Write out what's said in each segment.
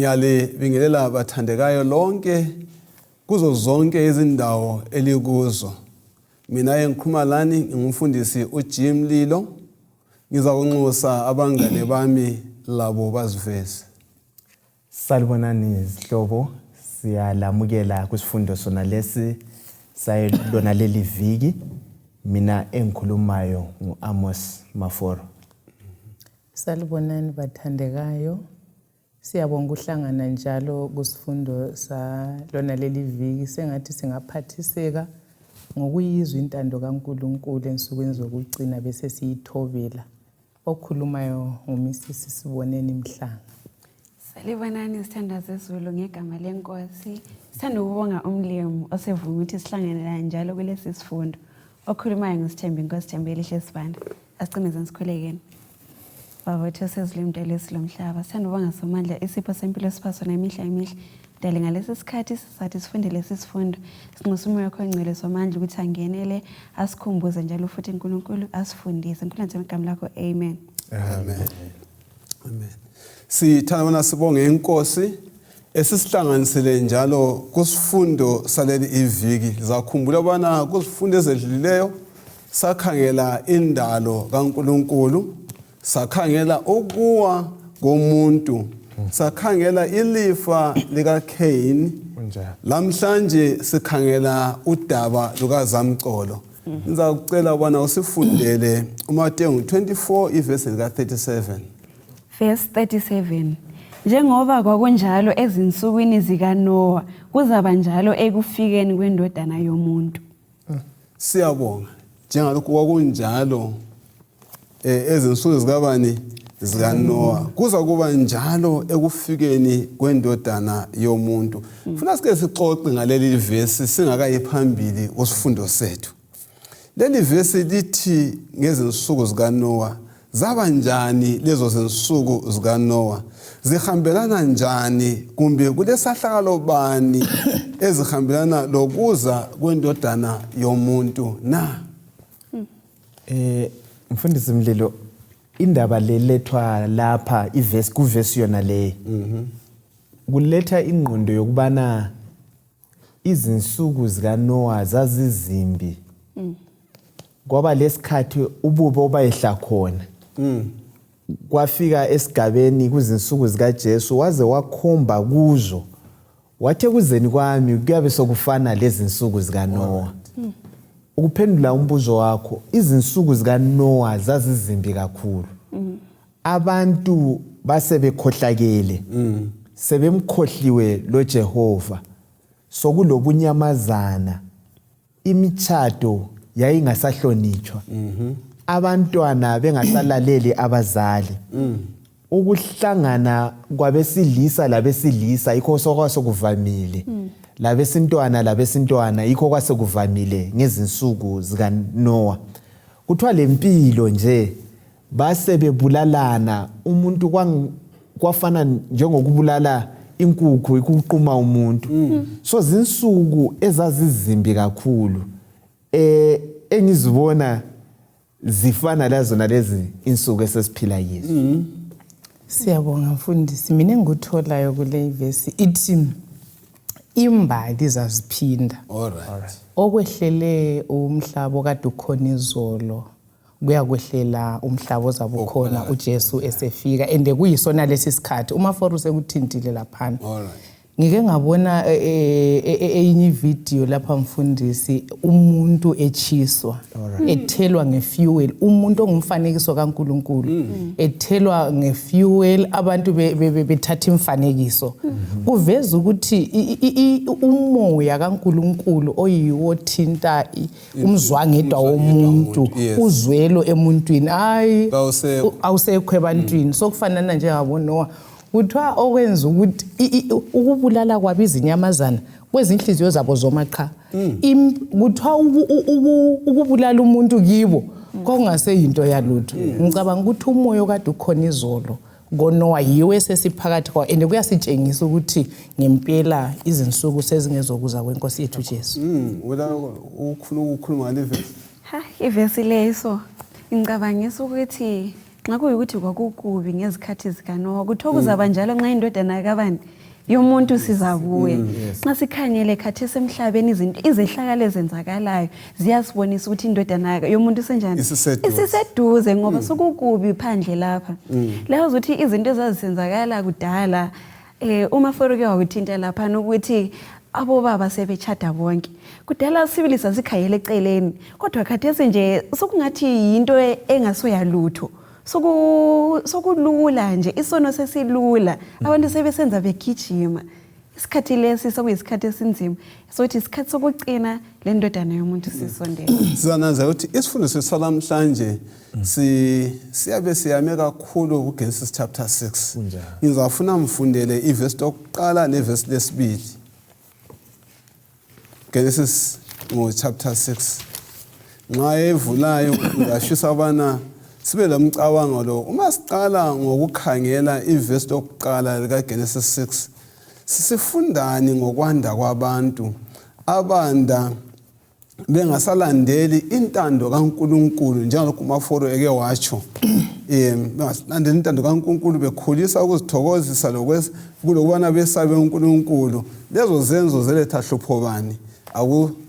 Ngiyalibingelela bathandekayo lonke kuzo zonke izindawo elikuzo. Mina engikhuluma lani ngingumfundisi uJim Lilo. Ngizakunxusa abangane bami labo baziveze. Salibonani zihlobo, siyalamukela kwisifundo sona lesi sayilona leli viki. Mina engikhulumayo ngu-Amos Maforo. Salibonani bathandekayo. Siyabonga ukuhlangana njalo kusifundo salona leli viki. Sengathi singaphathiseka ngokuyizwa intando kaNkulunkulu ensukwini zokugcina bese siyithobela. Okhulumayo nguMisisi Siboneni Mhlanga. Salibonani sithandwa zezulu ngegama lenkosi. Sithanda ukubonga umlimu osevuma ukuthi sihlangane la njalo kulesi sifundo. Okhulumayo nguSithembi Inkosi Thembi Elihle Sibanda. Asicimezeni sikhulekeni. Baba wethu osezulwini mdali esilomhlaba, sithanda ukubonga somandla isipho sempilo esipha sona imihla imihla. Mdali ngalesi sikhathi sisathi sifunde lesi sifundo. Sinxusa umoya wakho ongcwele somandla ukuthi angenele asikhumbuze njalo futhi uNkulunkulu asifundise. Nkulunkulu ngegama lakho amen. Amen. Amen. Sithanda bona sibonge inkosi esisihlanganisile njalo kusifundo saleli iviki. Zakhumbula ubana kusifundo ezedlulileyo sakhangela indalo kaNkulunkulu, sakhangela ukuwa komuntu, sakhangela ilifa likaCain. Lamhlanje sikhangela udaba lukazamcolo. Ngizakucela ubana usifundele uMateyu 24 ivesi lika-37. Verse 37 Njengoba kwakunjalo ezinsukwini zikaNowa, kuzaba njalo ekufikeni kwendodana yomuntu. Siyabonga. Njengalokhu kwakunjalo eh, ezinsuku zikabani zikaNowa kuza kuba njalo ekufikeni kwendodana yomuntu. Funa sike sixoxe ngaleli vesi singakayi phambili kusifundo sethu. Leli vesi lithi ngezinsuku zikaNowa zaba njani lezo zinsuku zikaNowa zihambelana njani kumbe kulesahlakalo bani ezihambelana lokuza kwendodana yomuntu na? Eh mfundisi Mlilo indaba le lethwa lapha ivesi kuvesi yona le. Kuletha ingqondo yokubana izinsuku zikaNoah zazizimbi. Kwaba lesikhathi ububi obayehla khona. Kwafika esigabeni kuzinsuku zikaJesu waze wakhomba kuzo. Wathi ekuzeni kwami kuyabe sokufana lezinsuku zikaNoah. Ukuphendula umbuzo wakho, izinsuku zikaNoah zazizimbi kakhulu. Abantu basebekhohlakele, sebemkhohliwe loJehova. Sokulobunyamazana, imitshado yayingasahlonitshwa, abantwana bengasalaleli abazali. Ukuhlangana kwabesilisa labesilisa yikho sokwasokuvamile, labesintwana labesintwana yikho kwasekuvamile ngezinsuku zikaNowa. Kuthiwa lempilo nje base bebulalana umuntu kwafana njengokubulala inkukhu ikuquma umuntu. So zinsuku ezazizimbi kakhulu eh engizibona zifana lazona lezi insuku esesiphila kizo. Siyabonga mfundisi. Mina engikutholayo kule ivesi ithi imbali zaziphinda. Alright. Okwehlele umhlaba okade ukhona izolo kuyakwehlela umhlaba ozabe ukhona uJesu esefika ende kuyisona lesi sikhathi uMaforo sekuthintile laphana. Alright. Ngike ngabona eyinye ividiyo lapha mfundisi umuntu etshiswa ethelwa ngefuel umuntu ongumfanekiso kaNkuluNkulu ethelwa ngefuel abantu bethatha imfanekiso kuveza ukuthi umoya kaNkuluNkulu oyiwo thinta umzwangedwa womuntu uzwelo emuntwini hayi awusekho ebantwini sokufanana njengaboNoah Kuthiwa okwenza ukuthi ukubulala kwabo izinyamazana kwezinhliziyo zabo zoma qha. Kuthiwa ukubulala umuntu kibo kwakungaseyinto yalutho. Ngicabanga ukuthi umoya okade ukhona izolo koNowa yiwo esesiphakathi kwawo and kuyasitshengisa ukuthi ngempela izinsuku sezingezokuza kwenkosi yethu Jesu. Wena ufuna ukukhuluma ngale vesi? Ha, ivesi leso ngicabangisa ukuthi nxa kuyikuthi kwakukubi ngezikhathi zikaNowa kuthiwa kuzaba njalo nxa indodana kabani Yomuntu sizabuya. Nxa sikhangele khathesi emhlabeni, izinto, izehlakalo ezenzakalayo ziyasibonisa ukuthi indodana yomuntu isenjani? Isiseduze. Isiseduze, ngoba sokukubi phandle lapha. Lazi ukuthi izinto ezazisenzakala kudala, uma Foruke wakuthinta laphana ukuthi abobaba sebetshada bonke. Kudala sibili sasikhayela eceleni, kodwa khathesi nje sokungathi yinto engasoyalutho. Sokulula nje, isono sesilula, abantu sebesenza begijima. Isikhathi lesi sokuyisikhathi esinzima, sokuthi isikhathi sokucina le ndodana yomuntu sisondele. Sizananza ukuthi isifundo sethu salamhlanje siyabe siyame kakhulu kuGenesis chapter 6. Kunjalo. Ngizafuna mfundele ivesi lokuqala nevesi lesibili. Genesis ngo chapter 6. Nxa evulayo ngiyashisa bana sibe lomcabango lo. Uma siqala ngokukhangela ivesi lokuqala lika Genesis 6, sisifundani ngokwanda kwabantu abanda bengasalandeli intando kaNkuluNkulu, njengalokhu uMaforo eke watsho, bengasalandeli intando kaNkuluNkulu, bekhulisa ukuzithokozisa kulokubana besabe uNkulunkulu. Lezo zenzo zeletha hlupho bani?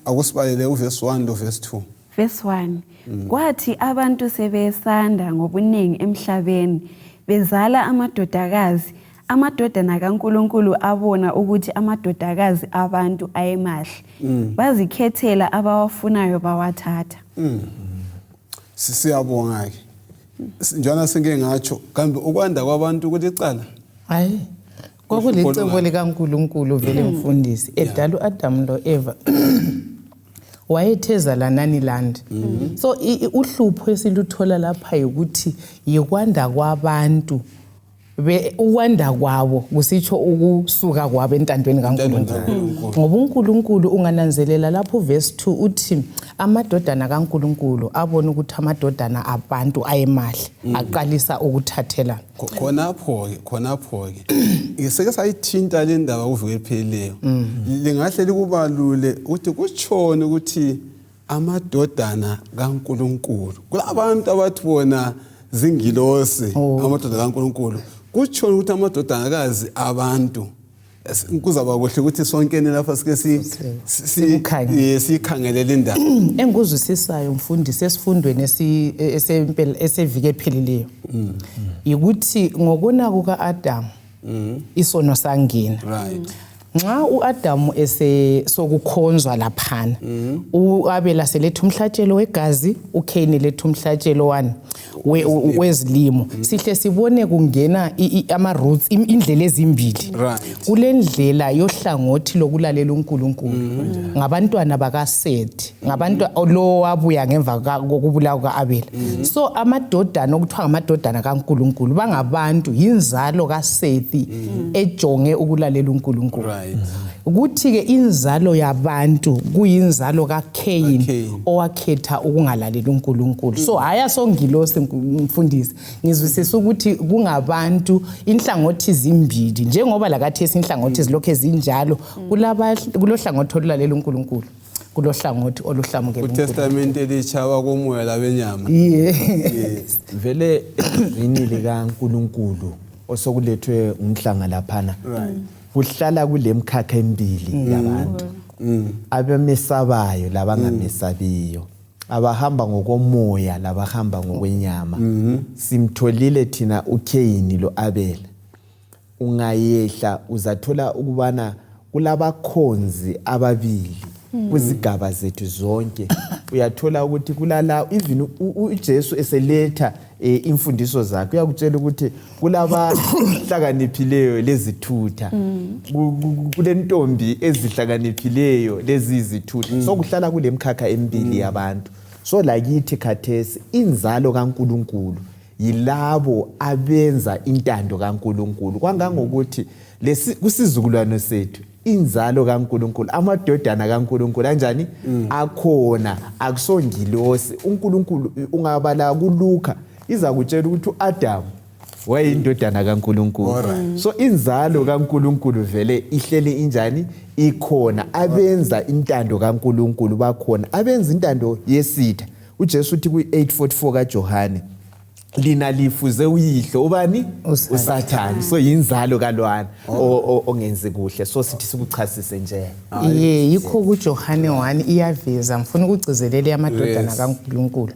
Akusibalele uvesi 1 lo verse 2. Verse 1. Kwathi abantu sebesanda ngobuningi emhlabeni, bezala amadodakazi, amadodana kaNkuluNkulu abona ukuthi amadodakazi abantu ayemahle, bazikhethela abawafunayo bawathatha. Siyabonga ke. Njana sengike ngatsho, kambe ukwanda kwabantu kulicala? Hayi, kwakulicebo likaNkuluNkulu vele, mfundisi. Edala uAdam lo-Eva wayetheza lanani land. So uhlupho esiluthola lapha yikuthi yikwanda kwabantu, ukwanda kwabo kusitsho ukusuka kwabo entandweni kaNkulunkulu, ngoba uNkulunkulu, ungananzelela lapho verse 2 uthi amadodana kaNkulunkulu abona ukuthi amadodana abantu ayemahle, aqalisa ukuthathela. Khonapho-ke seke sayithinta le ndaba kuviki ephelileyo. Lingahle likubalule ukuthi kutshoni ukuthi amadodana kaNkulunkulu? Kulabantu abathi bona zingilosi. Amadodana kaNkulunkulu kutshoni ukuthi amadodanakazi abantu? Kuzaba kuhle ukuthi sonkeni lapha sike Sikukhangele. Siyikhangelele indaba. Engikuzwisisayo, mfundisi, esifundweni eseviki ephelileyo yikuthi ngokona kuka-Adamu isono sangena. Nxa u-Adamu esesokukhonzwa laphana, u-Abela seletha umhlatshelo wegazi, uKheyini letha umhlatshelo wani? Wezilimo. Sihle sibone kungena ama-roots, indlela ezimbili. Kule ndlela yohlangothi lokulalela uNkulunkulu ngabantwana bakaSethi, ngabantu lo wabuya ngemva kokubulawa kuka-Abela. So amadodana okuthiwa ngamadodana kaNkulunkulu bangabantu, yinzalo kaSethi ejonge ukulalela uNkulunkulu. Kuthi-ke inzalo yabantu kuyinzalo kaCain, kaCain. Owakhetha ukungalaleli uNkulunkulu. So hhayi asongilosi, mfundisi, ngizwisisa ukuthi kungabantu inhlangothi zimbili, njengoba lakathesi inhlangothi zilokhu ezinjalo. Kulohlangothi olulalela uNkulunkulu, kulohlangothi oluhlamukela uNkulunkulu. Kutestamente elitsha abakomoya labenyama. Yes. Vele ezwini likaNkulunkulu osokulethwe ngumhlanga laphana, kuhlala kule mkhakha emibili yabantu, abamesabayo labangamesabiyo, abahamba ngokomoya labahamba ngokwenyama. Simtholile thina uKheyini lo-Abela. Ungayehla uzathola ukubana kulabakhonzi ababili kuzigaba zethu zonke. Uyathola ukuthi kulala even uJesu eseletha imfundiso zakhe uyakutshela ukuthi kulabahlakaniphileyo lezithutha, kulentombi ezihlakaniphileyo lezizithutha. So kuhlala kule mkhakha emibili yabantu. So lakithi khathesi inzalo kaNkulunkulu yilabo abenza intando kaNkulunkulu, kwangangokuthi kusizukulwane sethu inzalo kaNkulunkulu, amadodana kaNkulunkulu anjani akhona, akusongilosi. uNkulunkulu ungabala kuLuka iza kutshela ukuthi uAdam wayeyindodana kaNkulunkulu. So inzalo kaNkulunkulu vele ihleli injani? Ikhona. Abenza intando kaNkulunkulu bakhona, abenza intando yesitha. uJesu uthi kwi-844 kaJohane. Lina lifuze uyihlo ubani? USathane. So yinzalo kalwana ongenzi kuhle. So sithi sikuchasise nje. Ye, yikho kuJohane 1 iyaveza, ngifuna ukugcizelela amadodana kaNkulunkulu.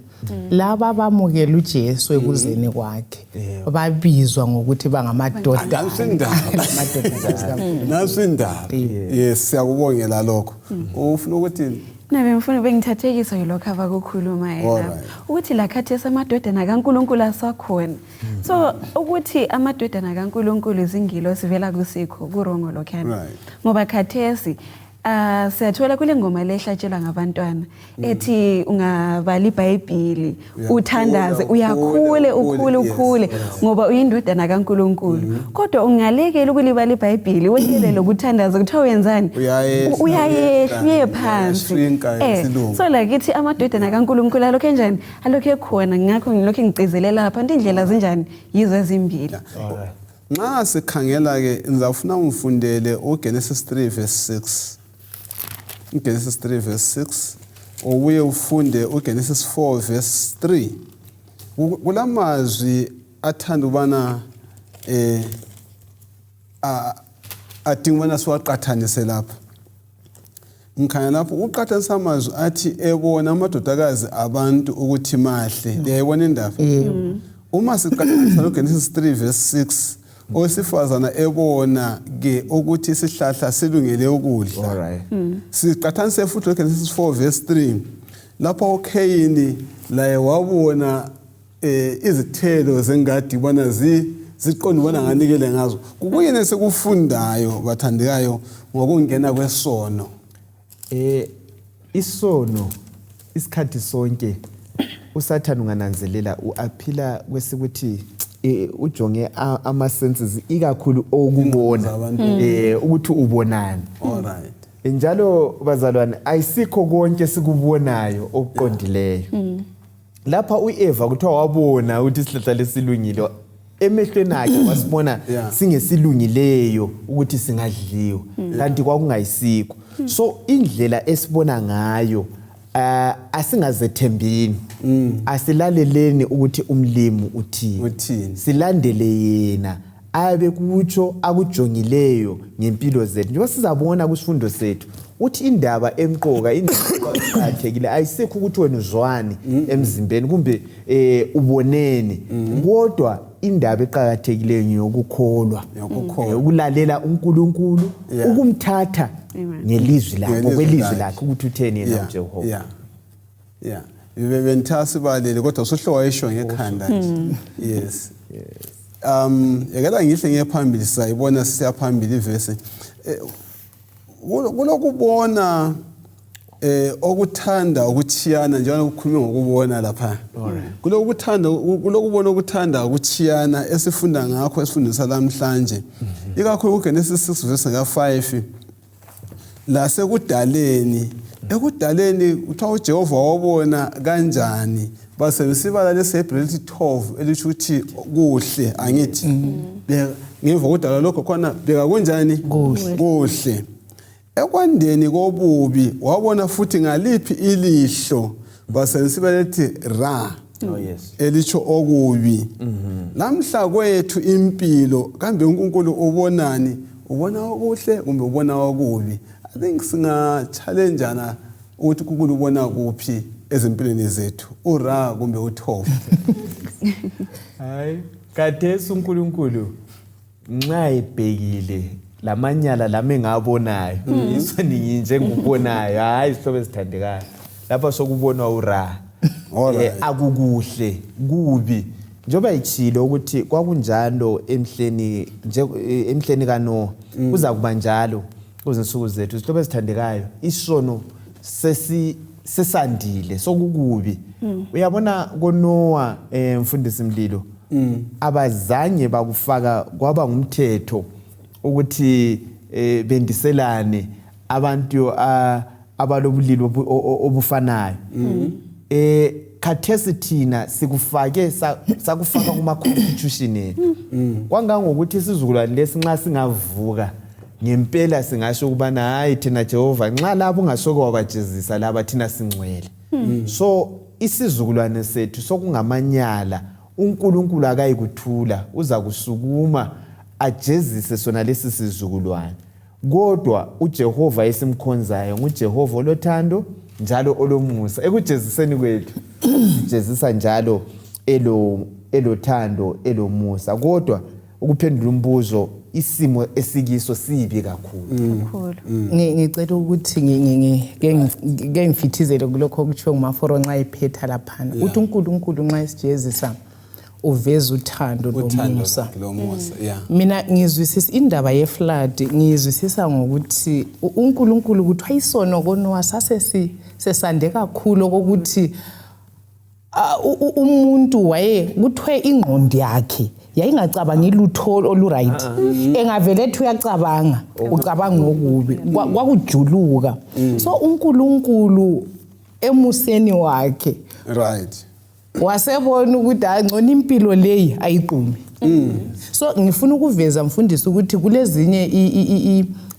Laba bamukela uJesu ekuzeni kwakhe babizwa ngokuthi bangamadodana. Nansi indaba. Nansi indaba. Yes, siyakubongela lokho. Ufuna ukuthi Mina bengifuna bengithathekiswa yilokho abakukhuluma yena ukuthi la khathesi amadodana kaNkulunkulu asakhona. So ukuthi amadodana kaNkulunkulu izingilosi vela kusikho kurongo lokhuyana. Ngoba khathesi siyathola kule ngoma lehlatshelwa ngabantwana ethi ungabala iBhayibhili uthandaze uyakhule ukhule ukhule ngoba uyindodana kaNkulunkulu. Kodwa ungalekela ukulibala iBhayibhili wekelele ukuthandaza kuthiwa wenzani? Uyayehla uye phansi. So lakithi amadodana kaNkulunkulu alokhu enjani? Alokhu ekhona. Ngakho ngilokhu ngigcizelela lapha nto indlela zinjani yizo ezimbili. Nxa sikhangela-ke ngizafuna ungifundele uGenesis 3 verse 6. uGenesis 3 verse 6 ubuye ufunde uGenesis 4 verse 3. Kulamazwi athanda ubana adinga ubana siwaqathanise lapha. Ngikhanya lapho uqathanisa amazwi athi ebona amadodakazi abantu ukuthi mahle. Liyayibona indaba? Uma siqathanisa noGenesis 3 verse 6 owesifazana ebona ke ukuthi isihlahla silungele ukudla. Siqathanise futhi noGenesis 4 verse 3 lapho uKhayini laye wabona izithelo zengadi bona ziqonde bona nganikele ngazo. Kuyini esikufundayo bathandekayo ngokungena kwesono? Isono isikhathi sonke uSathane ungananzelela uaphila kwesikuthi ujonge ama senses ikakhulu okubona ukuthi ubonani. Alright. Njalo bazalwane ayisikho konke sikubonayo okuqondileyo. Lapha uEva kuthiwa wabona ukuthi isihlahla lesilungile emehlweni akhe wasibona singesilungileyo ukuthi singadliwa kanti kwakungayisikho. So indlela esibona ngayo asingazethembini, asilaleleni ukuthi umlimi uthini, silandele yena abe kutsho akujongileyo ngempilo zethu. Njengoba sizabona kusifundo sethu uthi indaba emqoka indaba eqakathekile ayisikho ukuthi wena uzwani emzimbeni kumbe uboneni, kodwa indaba eqakathekileyo ngeyokukholwa, ukulalela uNkulunkulu, ukumthatha ngelizwi lakhe, ngokwelizwi lakhe ukuthi utheni yena uJehova. Yeah. Benthatha sibalele kodwa usuhlowa wayisho ngekhanda nje. Yes. Yekela ngihle ngiye phambili sayibona siyaphambili ivesi. Kulokubona okuthanda ukuchiyana njengoba kukhulunywa ngokubona lapha. Kulokuthanda kulokubona okuthanda ukuchiyana esifunda ngakho esifundisa namhlanje. Ikakhulu kuGenesis 6 verse ka5 lasekudaleni. Ekudaleni kuthiwa uJehova wabona kanjani? Basebenzisa ibala lesiHebheru elithi tov elitsho ukuthi kuhle, angithi ngemva kokudala lokho khona bheka kunjani? Kuhle. Ekwandeni kobubi wabona futhi ngaliphi ilihlo? Basebenzisa ibala elithi ra elitsho okubi. Lamhla kwethu impilo kambe uNkulunkulu ubonani? Ubona okuhle kumbe ubona okubi? I think singa-challengeana ukuthi uNkulunkulu ubona kuphi ezimpilweni zethu, ura kumbe uthofu. Hayi, khathesi uNkulunkulu nxa ebhekile lamanyala lami engabonayo isoni njengokubonayo, hayi isihlobo esithandekayo lapha sokubonwa ura. Akukuhle kubi njengoba ichilo ukuthi kwakunjalo emhleni emhleni kaNoah, kuza kuba njalo kuzinsuku zethu. Isihlobo esithandekayo, isono sesandile sokukubi. Uyabona koNoah mfundisi Mlilo, abazange bakufaka kwaba ngumthetho ukuthi bendiselane abantu abalobulili obufanayo. Khathesi thina sikufake sakufaka kuma constitution ethu. Kwangangokuthi isizukulwane lesi nxa singavuka ngempela singasho ukubana hayi thina Jehova nxa labo ungasoke wabajezisa laba thina singcwele. So isizukulwane sethu sokungamanyala. uNkulunkulu akayikuthula, uza kusukuma ajezise sona lesi sizukulwane. Kodwa uJehova esimkhonzayo nguJehova olothando njalo olomusa. Ekujeziseni kwethu sijezisa njalo elothando elomusa. Kodwa ukuphendula umbuzo, isimo esikiso sibi kakhulu. Kakhulu. Ngicela ukuthi ke ngifithizele kulokho okutshiwo nguMaforo nxa ephetha laphana. Uthi uNkulunkulu nxa esijezisa uveza uthando uthando lomusa. Lomusa, yeah. Mina ngizwisisa indaba ye-flood, ngiyizwisisa ngokuthi uNkulunkulu kuthiwa isono koNowa sase sesande kakhulu okokuthi umuntu waye kuthiwe ingqondo yakhe yayingacabangi lutho olu-right, engavele ethi uyacabanga, ucabanga okubi, kwakujuluka. So uNkulunkulu emuseni wakhe wasebona ukuthi hayi, ngcono impilo leyi ayiqume. So ngifuna ukuveza, mfundisi, ukuthi kulezinye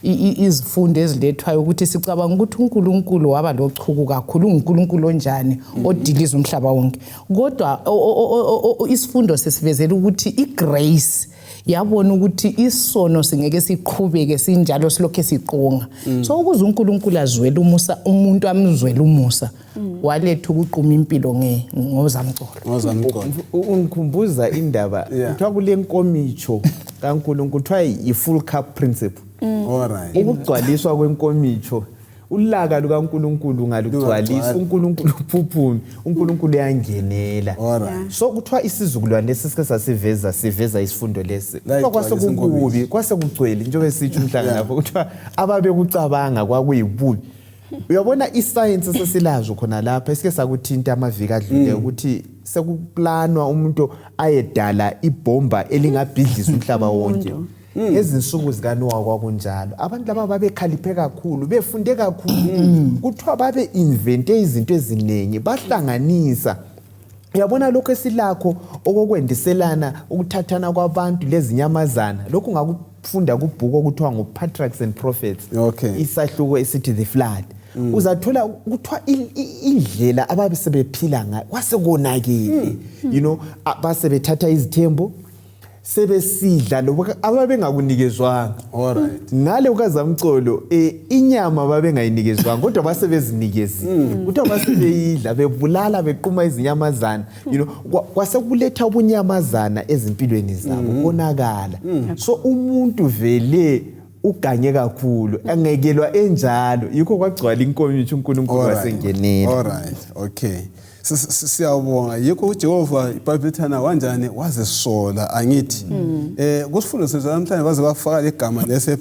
izifundo ezilethwayo ukuthi sicabanga ukuthi uNkulunkulu waba lochuku kakhulu, unguNkulunkulu onjani odiliza umhlaba wonke, kodwa isifundo sesivezela ukuthi igrace yabona ukuthi isono singeke siqhubeke sinjalo, silokhe siqonga. So ukuze uNkulunkulu azwele umusa, umuntu amzwele umusa, waletha ukuquma impilo ngozamcolo. Ngozamcolo. Ungikhumbuza indaba. Kuthiwa kule nkomitsho kaNkulunkulu, kuthiwa i-full cup principle. All right. Ukugcwaliswa kwenkomitsho, ulaka lukaNkulunkulu ungalugcwalisa, Lungagcwali. uNkulunkulu uphuphume, uNkulunkulu uyangenela. All right. So kuthiwa isizukulwane lesi sike sasiveza siveza isifundo lesi. Kuthiwa Layigcwalisa kwase kukubi, inkomishi. kwase kugcwele, njengoba sitsho umhlanga lapho, kuthiwa ababekucabanga kwakuyibubi. Uyabona, isayensi sesilazo khona lapha, esike sakuthinta amaviki adlule, ukuthi sekuplanwa umuntu ayedala ibhomba elingabhidliza umhlaba wonke. Ngezinsuku zikaNowa kwakunjalo. Abantu laba babekhaliphe kakhulu, befunde kakhulu. Kuthiwa babe-invente izinto eziningi, bahlanganisa. Uyabona, lokho esilakho okokwendiselana, ukuthathana kwabantu lezinyamazana, lokhu ngakufunda kubhuku okuthiwa ngu-Patriarchs and Prophets, isahluko esithi The Flood. Uzathola kuthiwa indlela ababe sebephila ngayo kwasekonakele, base bethatha izithembo, sebesidla lobo ababengakunikezwanga. All right. Ngale kukazamcolo, inyama babengayinikezwanga, kodwa basebezinikezile. Kuthiwa basebeyidla, bebulala, bequma izinyamazana, kwasekuletha ubunyamazana ezimpilweni zabo, konakala. So umuntu vele uganye kakhulu, angekelwa enjalo, yikho kwagcwala inkomishi, uNkulunkulu wasengenela. All right. Okay. Siyabonga. Yikho uJehova, iBhayibheli lithana wanjani, wazisola, angithi. Kusifundo sethu namhlanje baze bafaka igama lese,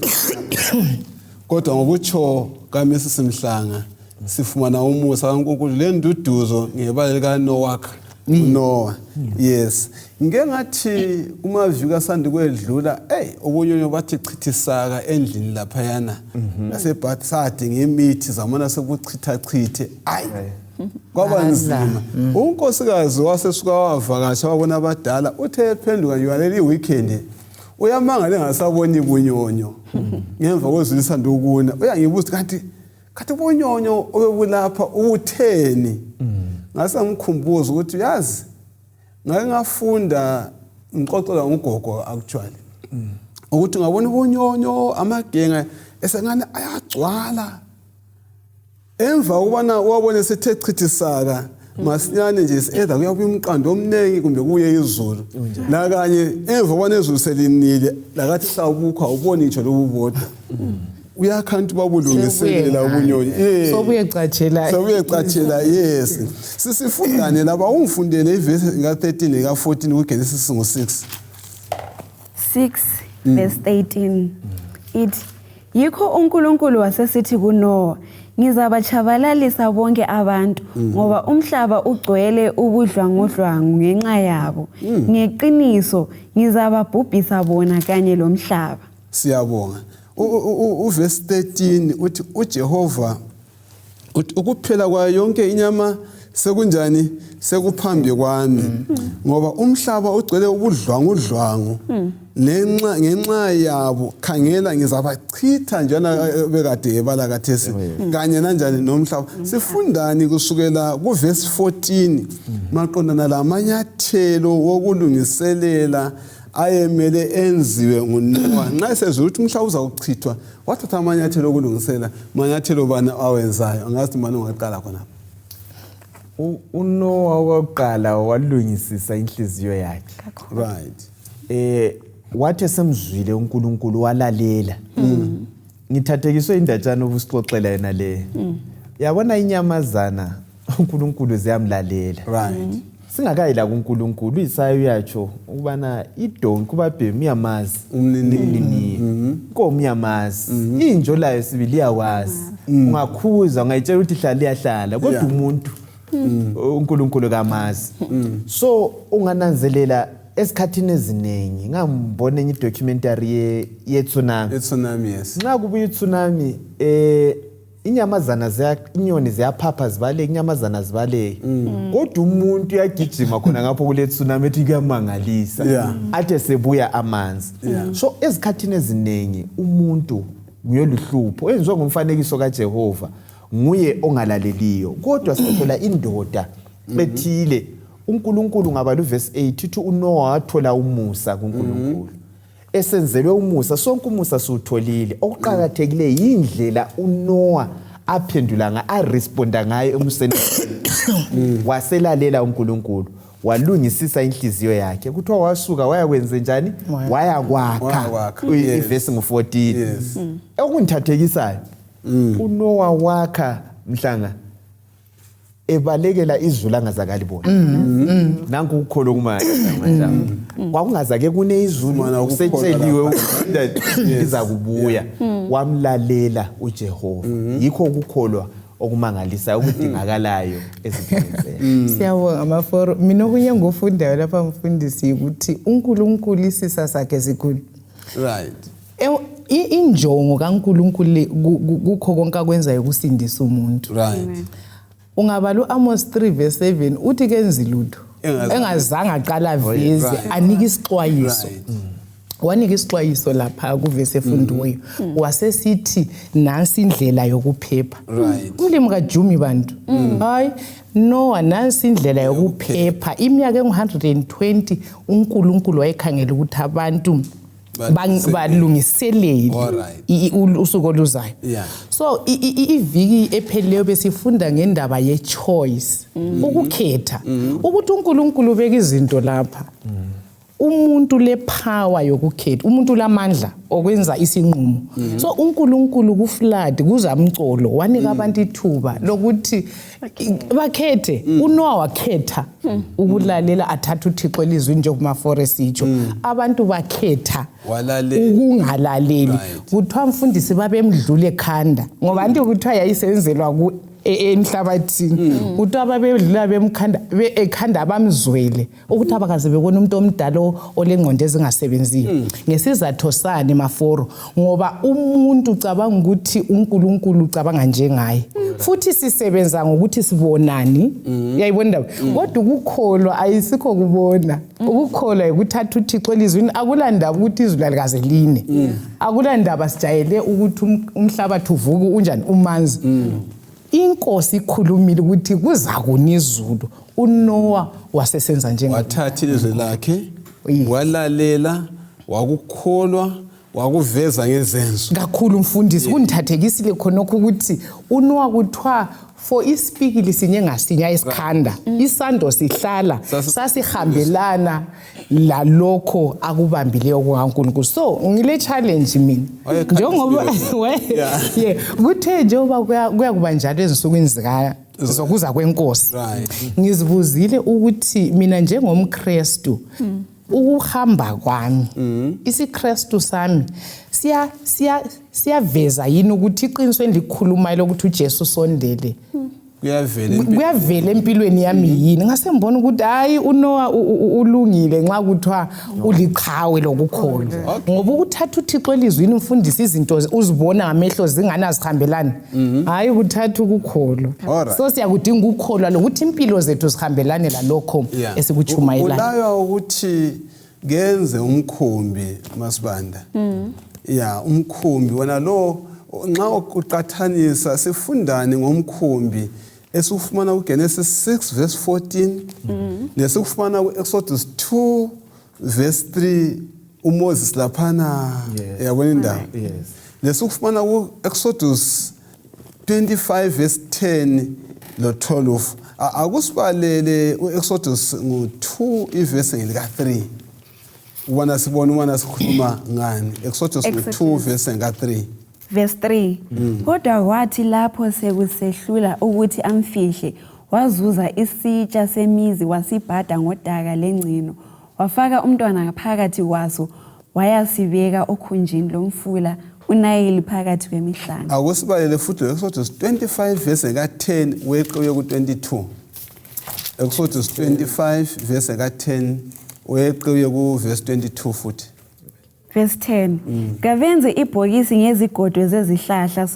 kodwa ngokutsho kaMrs Mhlanga sifumana umusa kaNkulunkulu lenduduzo ngebala likaNoah, uNoah. Yes. Ngike ngathi kumaviki asanda kwedlula, ey, okunye bathi chithisaka endlini laphayana. Nasebhathi sadinga imithi zamona sekuchitha chithe. Ayi, kwaba nzima. Unkosikazi wasesuka wavakasha, wabona abadala, uthe ephenduka nje ngaleli weekend, uyamangala engasaboni bunyonyo ngemva kwezulu lisanda ukuna. Uyangibuza, kanti kathi ubunyonyo obebulapha ubutheni? Ngase ngikhumbuza ukuthi yazi ngake ngafunda, ngixoxela ngugogo actually, ukuthi ngabona ubunyonyo, amagenga esengane ayagcwala emva kokubana wabone sethe chithisaka masinyane nje, either kuyabuya umqando omningi kumbe kuye izulu lakanye. Emva kokubana izulu selinile, lakathi sawubukho, awuboni ngitsho lobu bodwa, uyakhanti babulungiselela ubunyonyo. Sobuye catshela. Sobuye cathela, yes. Sisifundane lapha, ungifundele ivesi ka-13 ka-14 kuGenesis ngo-6. 6 verse 13 ithi, "Yikho uNkulunkulu wasesithi kuNoah, ngizabatshabalalisa bonke abantu, ngoba umhlaba ugcwele ubudlwangudlwangu ngenxa yabo. Ngeqiniso ngizababhubhisa bona kanye lomhlaba." Siyabonga. Uvesi 13 uthi uJehova uthi ukuphela kwayo yonke inyama Sekunjani? Sekuphambi kwami. Ngoba umhlaba ugcwele ubudlwangudlwangu. Nenxa ngenxa yabo khangela ngizabachitha njena eh, bekade ebala kathesi kanye nanjani nomhlaba. Sifundani kusukela kuverse 14 maqondana lamanyathelo wokulungiselela ayemele enziwe nguNowa nxa esezwe ukuthi umhlaba uzawuchithwa wathatha amanyathelo okulungisela manyathelo bani awenzayo angazi mani ungaqala khonapha. UNowa okokuqala walungisisa inhliziyo yakhe. Right. Wathi esemzwile uNkulunkulu walalela. Ngithathekiswe indatshana obusixoxela yena le. Yabona inyamazana uNkulunkulu ziyamlalela. Right. Singakayi la kuNkulunkulu uIsaya uyatsho ukubana idonki ubabhemi uyamazi umnini. Inkomo uyamazi. Injo layo sibili iyawazi. Ungakhuza ungayitshela ukuthi hlala iyahlala kodwa umuntu uNkulunkulu kamazi. So ungananzelela esikhathini eziningi ngambona enye documentary ye tsunami. Tsunami, yes. Nxa kubuya tsunami inyamazana inyoni ziyaphapha zibaleke, inyamazana zibaleke. Kodwa umuntu uyagijima khona ngapho kule tsunami ethi kuyamangalisa. Athe sebuya amanzi. So ezikhathini eziningi umuntu nguye luhlupho enziwa ngomfanekiso kaJehova, nguye ongalaleliyo. Kodwa sithola indoda ethile uNkulunkulu ngabala uverse 8 uthi uNoah wathola umusa kuNkulunkulu. Esenzelwe umusa, sonke umusa siwutholile. Okuqakathekile yindlela uNoah aphendula ngayo, aresponda ngayo emuseni. Waselalela uNkulunkulu, walungisisa inhliziyo yakhe. Kuthiwa wasuka wayakwenze njani? Wayakwakha. Ivesi ngu-14. Yes. Okungithathekisayo, uNoah wakha mhlanga ebalekela izulu angazakalibona. Nanku ukukholo kumanje manje. Kwakungazake kune izulu usetsheliwe liza kubuya. Wamlalela uJehova. Yikho ukukholwa okumangalisayo okudingakalayo ezimpilweni zethu. Siyabonga amaforo. Mina okunye engufundayo lapha mfundisi ukuthi uNkulunkulu isisa sakhe sikhulu. Right. Injongo kaNkulunkulu kukho konke akwenzayo ukusindisa umuntu. Right. Ungabala uAmos 3 verse 7 uthi kenzi lutho engazange aqala veze anike isixwayiso. Wanika isixwayiso lapha kuvese efundiweyo. Wasesithi nansi indlela yokuphepha. Umlimi kaJumi bantu. Hayi Noah nansi indlela yokuphepha. Iminyaka engu-120 uNkulunkulu wayekhangela ukuthi abantu balungiselele usuku oluzayo. So iviki ephelileyo besifunda ngendaba ye-choice, ukukhetha ukuthi uNkulunkulu ubeka izinto lapha. Umuntu le power yokukhetha, umuntu lamandla okwenza isinqumo. So uNkulunkulu ku flood kuzamcolo wanika abantu ithuba lokuthi bakhethe. uNoah wakhetha ukulalela athatha uThixo elizwini njengoba forest itsho. Abantu bakhetha ukungalaleli. Kuthiwa mfundisi babemdlule ekhanda ngoba anti kuthiwa yayisenzelwa emhlabathini. Kuthiwa babedlula bemkhanda ekhanda bamzwele ukuthi abakaze bebona umuntu omdala olengqondo ezingasebenziyo. Ngesizatho sani maforo? Ngoba umuntu ucabanga ukuthi uNkulunkulu ucabanga njengaye. Futhi sisebenza ngokuthi sibonani. Uyayibona indaba? Kodwa ukukholwa ayisikho kubona. Ukukholwa ukuthatha uThixo elizwini. Akulandaba ukuthi izulu alikaze line. Akulandaba sijayele ukuthi umhlabathi uvuke unjani umanzi. Inkosi ikhulumile ukuthi kuzakuna izulu. uNoah wasesenza njengalokho. Wathatha ilizwi lakhe, walalela, wakukholwa, wakuveza ngezenzo. Kakhulu mfundisi, kundithathekisile khonokho ukuthi uNoah kuthiwa for isipikili sinye ngasinye esikhanda, isando sihlala sasihambelana lalokho akubambileyo kukaNkulunkulu. So ngile challenge mina njengoba kuthe njengoba kuyakuba njalo ezinsukwini zika zokuza kwenkosi. Ngizibuzile ukuthi mina njengomKristu ukuhamba kwami isiKristu sami siyaveza yini ukuthi iqiniso endikhulumayo lokuthi uJesu sondele Kuyavela kuyavela empilweni yami yini. Ngase ngibona ukuthi hayi, uNoah ulungile nxa kuthiwa uliqhawe lokukholwa, ngoba ukuthatha uThixo elizwini, umfundisi, izinto uzibona ngamehlo zingani azihambelani, hayi, kuthatha ukukholwa. So siyakudinga ukukholwa lokuthi impilo zethu zihambelane lalokho esikutshumayelayo. Ulaywa ukuthi kenze umkhumbi, Masibanda. Ya, umkhumbi wona lo, nxa uqathanisa, sifundani ngomkhumbi esiwufumana kuGenesis 6 verse 14 nesikufumana ku-Exodus 2 verse 3, uMoses laphana? Yabona indaba? Yes. Lesikufumana ku-Exodus 25 verse 10 lo 12. Akusibalele u-Exodus ngu-2 ivesi ngelika-3, ubona sibone ubona sikhuluma ngani. Exodus ngu-2 Exodus. verse ngeka-3. Verse 3. Kodwa wathi lapho sekusehlula ukuthi amfihle, wazuza isitsha semizi, wasibhada ngodaka lengcino, wafaka umntwana phakathi kwaso, wayasibeka okhunjini lomfula uNayili phakathi kwemihlanga. Akusibalele futhi lo-Exodus 25 verse ka-10 weqe uye ku-22. Exodus 25 verse ka-10 weqe uye ku-verse 22 futhi. Verse 10. Kabenze ibhokisi ngezigodo zezihlahla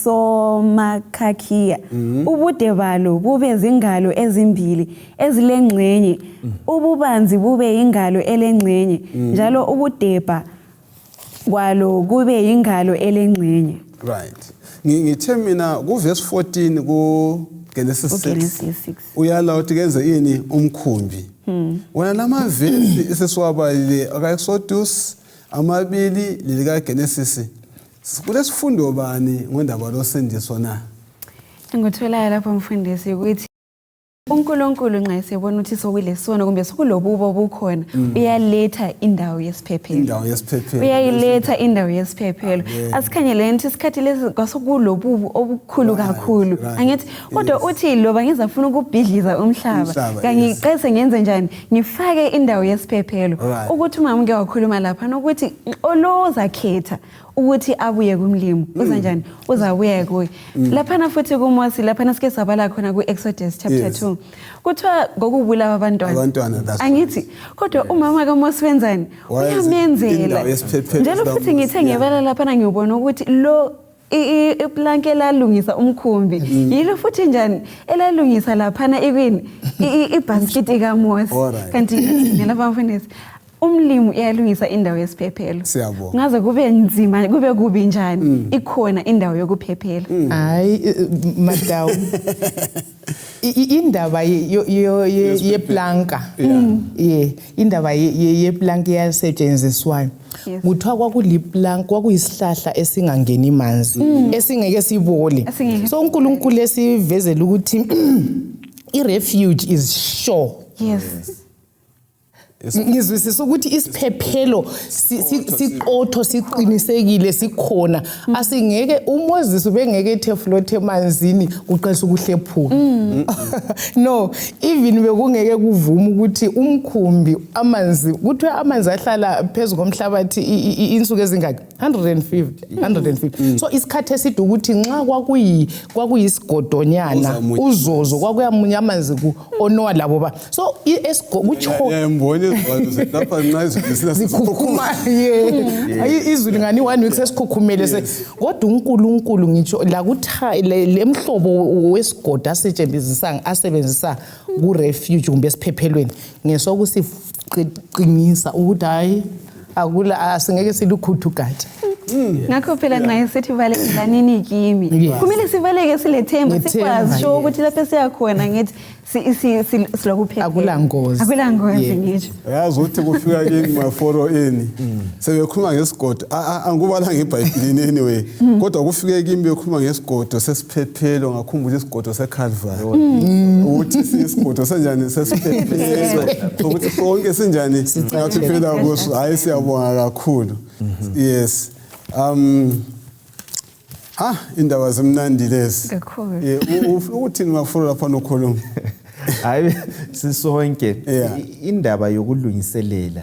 somakhakhiya, ubude balo bube zingalo 2 ezilengxenye, ububanzi bube ingalo elengxenye, njalo ubudepha kwalo kube yingalo elengxenye. Right, ngithe mina ku-verse 14 ku-Genesis 6. KuGenesis 6. Uyala ukuthi kenze ini? Umkhumbi. Wona lamavesi esesiwabalile aka-Exodus amabili lelika-Genesis, kulesifundo bani ngendaba losindiso na? Engikutholayo lapho, mfundisi, ukuthi uNkulunkulu nxa esebona ukuthi sokulesono kumbe sokulobubo obukhona, uyaletha indawo yesiphephelo. Indawo yesiphephelo. Uyayiletha indawo yesiphephelo. Asikhangeleni ukuthi isikhathi lesi kwasekulobubu obukhulu kakhulu, angithi? Kodwa uthi loba ngizafuna ukubhidliza umhlaba, Umhlaba, kangiqese ngenze njani? Ngifake indawo yesiphephelo. Ukuthi umama uke wakhuluma laphana ukuthi olozakhetha ukuthi abuye kumlimi, uza njani? Uzabuya kuye. Laphana futhi kuMosi, laphana sike sabala khona ku-Exodus chapter 2, kuthiwa ngokubulawa abantwana. Abantwana, that's Angithi? Kodwa umama kaMosi wenzani? Wayenza Uyamenzela indawo yesiphephelo njalo futhi. sikaMosi, Ngithe ngibala laphana, ngibona ukuthi lo iplanki elalungisa umkhumbi yilo futhi njani elalungisa laphana ikwini ibhasikiti kaMosi. Kanti lapha, mfundisi, umlimi uyalungisa indawo yesiphephelo. Siyabonga. Ngaze kube nzima, kube kubi njani, ikhona indawo yokuphephela. Hayi, Madawu, indaba yeplanka, ye indaba yeplanka eyasetshenziswayo, kuthiwa kwakuliplanka, kwakuyisihlahla esingangeni manzi, esingeke sibole. Esingeke. So uNkulunkulu esivezela ukuthi i-refuge is sure. Ngizwisisa ukuthi isiphephelo siqotho, siqinisekile, sikhona. Asingeke, uMoses ubengeke ethe float emanzini kuqalisa ukuhlephuka, no. Even bekungeke kuvume ukuthi umkhumbi, amanzi, kuthiwa amanzi ahlala phezu komhlabathi insuku ezingaki? 150, 150. So isikhathi eside ukuthi nxa kwakuyisigodonyana Uzamunya. Uzozo kwakuyamunya amanzi ku oNowa labo ba so kutsho Ngiyambona izolo lapha nxa izulu sina. Zikhukhuma, ye. Ayi, izulu ngani one week sesikhukhumele kodwa uNkulunkulu ngitsho lakutha lemhlobo wesigodo asetshenzisisa, asebenzisa ku-refuge kumbe esiphephelweni, ngesokusiqinisa ukuthi hayi, akula, asingeke silukhuthe ugatsha. Ngakho phela nxa esithi balekelanini kimi, kumele sibaleke silethemba. Ngethemba, Sikwazi sho ukuthi lapho esiyakhona, ngithi silokuphephela. Akula ngozi. Akula ngozi, ngitsho. Yazi ukuthi kufika kini maforo ini sebekhuluma ngesigodo. Angikubalanga ebhayibhilini anyway, kodwa kufike kimi bekhuluma ngesigodo sesiphephelo, ngakhumbula isigodo seCalvary, ukuthi siyisigodo senjani? Sesiphephelo, ukuthi sonke sinjani? Singaphephela kuso. Hayi, siyabonga kakhulu. Yes, indaba zimnandi lezi. Kakhulu. Ufuna ukuthini, maforo, lapha nokhuluma? Hayi, sisonke. Indaba yokulungiselela,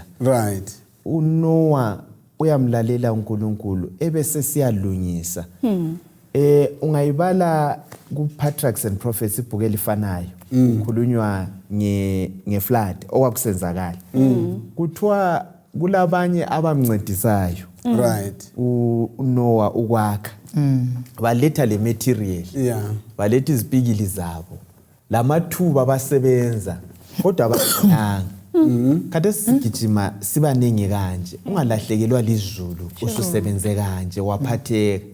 uNoah uyamlalela uNkulunkulu ebese siyalungisa. Ungayibala ku Patriarchs and Prophets, ibhuku elifanayo, kukhulunywa nge flood okwakusenzakala. Kuthiwa kulabanye abamncedisayo uNoah ukwakha, baletha le material, baletha izipikili zabo lamathuba, basebenza kodwa abananga. Khathesi sigijima sibaningi kanje, ungalahlekelwa lizulu ususebenze kanje waphatheka.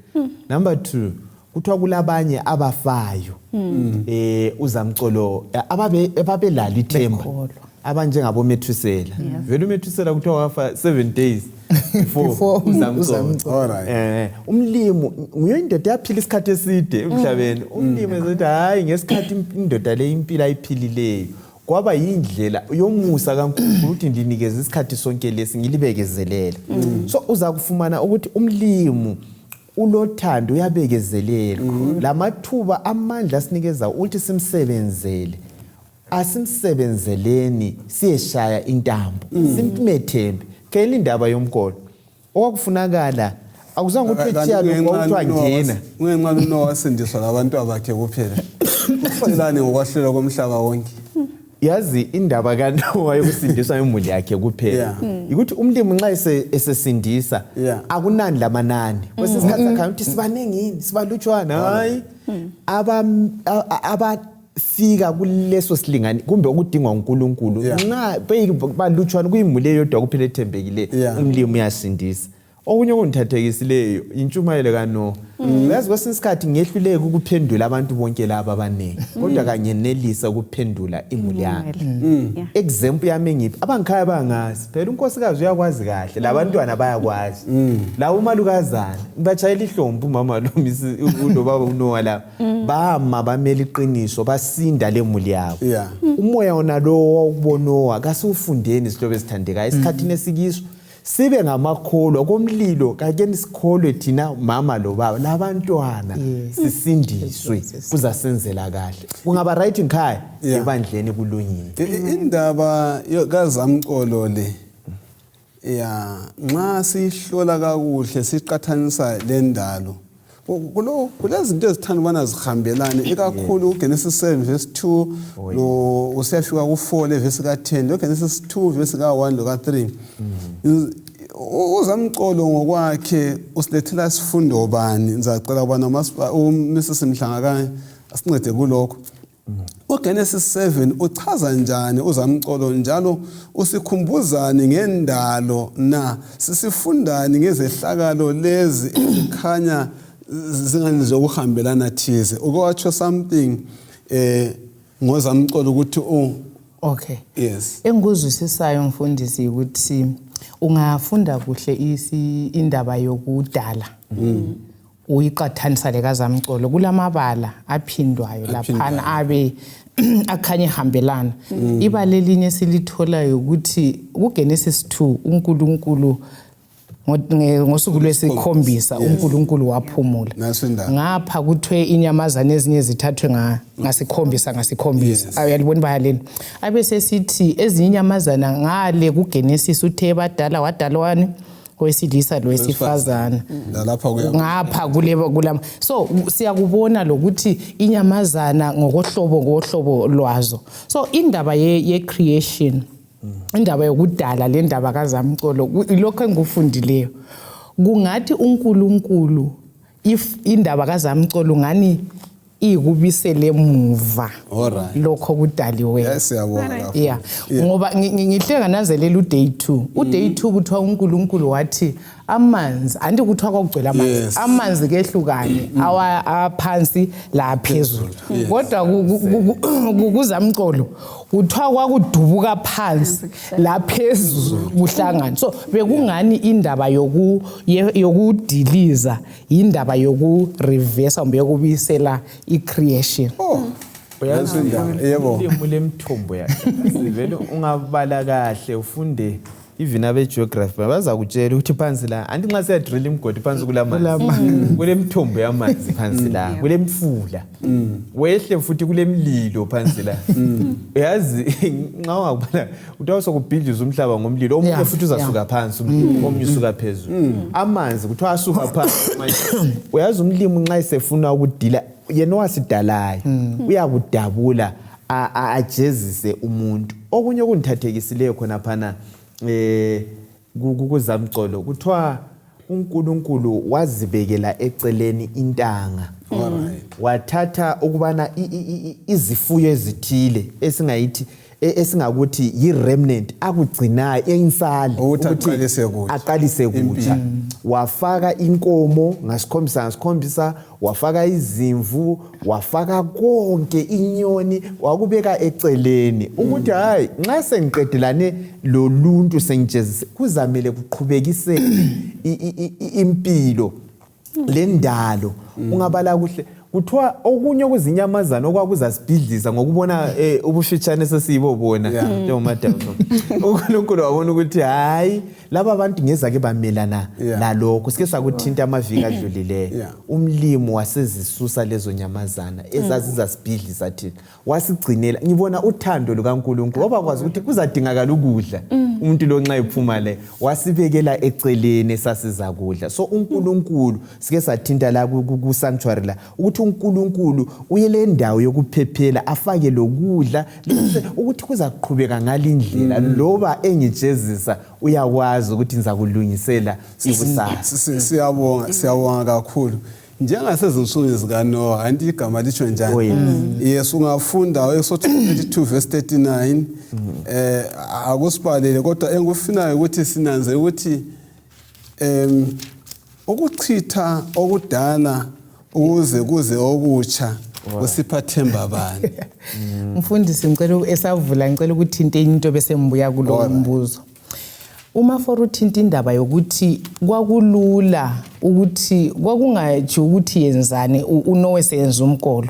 Number 2, kuthiwa kulabanye abafayo uzamcolo ababe ababelalo ithemba, Bekholwa. abanjengabo Methusela. Vele uMethusela kuthiwa wafa 7 days before Before uzamcolo. uzamcolo. Umlimi nguye indoda yaphila isikhathi eside emhlabeni. Umlimi ezothi hayi, ngesikhathi indoda le impilo ayiphilileyo kwaba yindlela yomusa kaNkulunkulu ukuthi ndinikeze isikhathi sonke lesi ngilibekezelele. So uza kufumana ukuthi umlimi ulothando, uyabekezelela lamathuba amandla asinikeza ukuthi simsebenzele. Asimsebenzeleni, siyeshaya intambo, simethembe. Khela indaba yomkolo okwakufunakala akuzange ukuthi Kanti ethiya kwakuthiwa ngena. Kungenxa uNoah wasindiswa labantu abakhe kuphela, usitshelani ngokwahlulelwa komhlaba wonke? Yazi, indaba kaNowa yokusindiswa imuli yakhe kuphela ukuthi umlimi nxa esesindisa akunani lamanani. Kwesinye isikhathi sakhanya ukuthi sibaningi yini, sibalutshwana. Hayi, abafika kuleso silingani kumbe okudingwa uNkulunkulu, nxa balutshwana kuyimuli eyodwa kuphela ethembekileyo, umlimi uyasindisa. Okunye okungithathekisileyo intshumayelo kaNowa. Uyazi, kwesinye isikhathi ngehluleka ukuphendula abantu bonke laba abaningi, kodwa kanyenelisa ukuphendula imuli yami. Example yami engiphi, abangikhaya bangazi phela, unkosikazi uyakwazi kahle, labantwana bayakwazi, la umalukazana batshayela ihlombe umama lo lobaba uNowa laba bama bamela iqiniso, basinda lemuli yabo. Umoya wona lowo wawukubonowa kasiwufundeni, sihlobo esithandekayo, esikhathini esikiso sibe ngamakholwa komlilo. Kakeni sikholwe thina mama lo baba labantwana, sisindiswe, kuzasenzela kahle, kungaba right ngikhaya, ebandleni kulungile. Indaba kazamcolo le ya, nxa siyihlola kakuhle siqathanisa lendalo, kulezinto ezithanda ukubana zihambelane, ikakhulu uGenesis 7 verse 2 lo usiyafika ku-4 le verse ka-10, lo Genesis 2 verse ka-1 lo ka-3. Uzamcolo ngokwakhe usilethela sifundo bani? Ngizacela ubana uMrs Mhlanga asincede kulokho. UGenesis 7 uchaza njani uzamcolo, njalo usikhumbuzani ngendalo na? Sisifundani ngezehlakalo lezi ezikhanya zingani zokuhambelana thize? Uke watsho something ngozamcolo ukuthi u Yes. Engikuzwisisayo, mfundisi, ukuthi ungafunda kuhle indaba yokudala uyiqathanisa lekazamcolo, kulamabala aphindwayo laphana abe akhanya ehambelana. Ibala elinye esilitholayo ukuthi kuGenesis 2 uNkulunkulu ngosuku lwesikhombisa uNkulunkulu waphumula. Naso indaba. Ngapha kuthiwe inyamazana ezinye zithathwe ngasikhombisa ngasikhombisa. Uyalibona ibala leli? Abe sesithi ezinye inyamazana ngale kuGenesis uthe badala, wadala wani, owesilisa lowesifazana. Lalapha kuya Ngapha kule kulama, so siyakubona lokuthi inyamazana ngokohlobo lwazo. So indaba ye creation, indaba yokudala, le ndaba kazamcolo, ilokho engikufundileyo kungathi uNkulunkulu, if indaba kazamcolo ngani iyikubisela emuva lokho kudaliweyo. Yes, siyabonga kakhulu. Ngoba ngihle ngananzelela uday 2, uday 2 kuthiwa uNkulunkulu wathi amanzi anti, kuthiwa kwakugcwele amanzi, amanzi kehlukane, awa aphansi la phezulu. Kodwa kuzamcolo kuthiwa kwakudubuka phansi la phezulu kuhlangana. So bekungani indaba yokudiliza indaba yokureversa kumbe yokubuyisela i-creation. Oh. Uyazi, Naso indaba. Yebo. Ulimi lemithombo yakhe. Vele ungabala kahle ufunde. Even abe-geography bazakutshela ukuthi phansi la, anti nxa siyadrilla imigodi phansi kulamanzi, kulemithombo yamanzi phansi la, kulemfula, wehle futhi kulemlilo phansi la. Uyazi nxa ungakubona kuthiwa sokubhidliza umhlaba ngomlilo, omunye futhi uzasuka phansi, omunye usuka phezulu. Amanzi kuthiwa asuka phansi. Uyazi umlimi nxa esefuna ukudila, yena owasidalayo uyakudabula ajezise umuntu. Okunye okungithathekisileyo khonaphana kuzamcolo, kuthiwa uNkulunkulu wazibekela eceleni intanga, wathatha ukubana izifuyo ezithile esingayithi esingakuthi yi-remnant akugcinayo insali ukuthi aqalise kutsha, aqalise kutsha. Wafaka inkomo ngasikhombisa ngasikhombisa, wafaka izimvu, wafaka konke, inyoni, wakubeka eceleni ukuthi hayi, nxa sengiqedelane loluntu sengijezise, kuzamele kuqhubekise impilo lendalo. Ungabala kuhle, kuthiwa okunye okuzinyamazana okwakuzasibhidliza ngokubona ubufitshane sesiyibobona njengomadam, uNkulunkulu wabona ukuthi hayi, laba bantu ngezake bamelana nalokho sike sakuthinta amaviki adlulileyo. Umlimi wasezisusa lezo nyamazana ezazizasibhidliza thina, wasigcinela. Ngibona uthando lukaNkulunkulu, wabakwazi ukuthi kuzadingakala ukudla umuntu lo nxa ephuma le, wasibekela eceleni esasizakudla. So uNkulunkulu, sike sathinta la ku-sanctuary la ukuthi uNkulunkulu uyele ndawo yokuphephela, afake lokudla ukuthi kuzaqhubeka ngalindlela, loba engijezisa uyakwazi ukuthi ngizakulungisela ikusasa. Siyabonga, siyabonga kakhulu. Njengasezinsukwini zikaNoah, anti igama litsho njani? Oh, yes. Yes, ungafunda Exodus 32 verse 39, akusibalele, kodwa engikufunayo ukuthi sinanze ukuthi ukuchitha okudala ukuze kuze okutsha kusipha themba bani? Mfundisi, ngicela esavula, ngicela ukuthinta enye into bese ngibuya kulo mbuzo. Uma for uthinta indaba yokuthi kwakulula ukuthi kwakungathi ukuthi yenzani uNowe seyenza umkolo,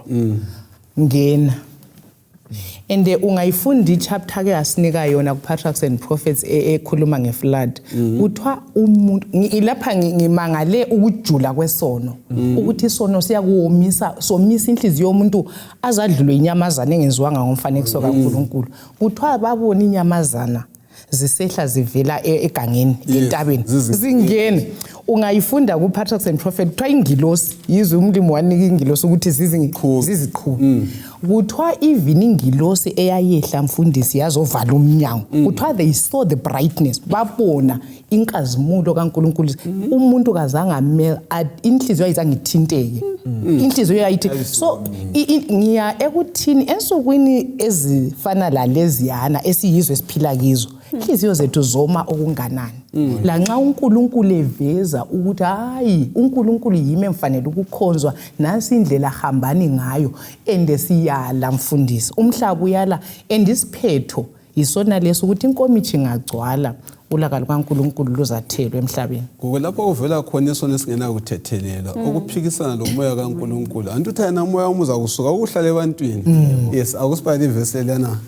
ngena and ungayifunda i-chapter ke asinika yona ku-Patriarchs and Prophets ekhuluma nge-flood, kuthiwa umuntu lapha ngimangale ukujula kwesono, ukuthi isono siyakuwomisa, somisa inhliziyo yomuntu azadlulwe inyamazana engenziwanga ngomfanekiso kaNkulunkulu. Kuthiwa babona inyamazana zisehla zivela egangeni entabeni zingena. Ungayifunda ku-Patriarchs and Prophet, kuthiwa ingilosi yizwe umlimi wanika ingilosi ukuthi ziziqhume. Kuthiwa even ingilosi eyayehla, mfundisi, yazovala umnyango, kuthiwa they saw the brightness, babona inkazimulo kaNkulunkulu. Umuntu kazange amele, inhliziyo ayizange ithinteke, inhliziyo yayithi. So ngiya ekuthini ensukwini ezifana laleziyana esiyizwe esiphila kizo, inhliziyo zethu zoma okunganani lanxa uNkulunkulu eveza ukuthi hayi, uNkulunkulu yimi emfanele ukukhonzwa, nansi indlela hambani ngayo, and siyala mfundisi, umhlaba uyala, and isiphetho yisona leso ukuthi inkomitshi ingagcwala, ulaka lukaNkulunkulu luzathelwa emhlabeni. Ngoba lapho kuvela khona isono esingenakuthethelelwa, ukuphikisana lomoya kaNkulunkulu, anti uthi yena umoya wami uzakusuka ukuhlala ebantwini. Yes, akusibhale ivesi leliyana.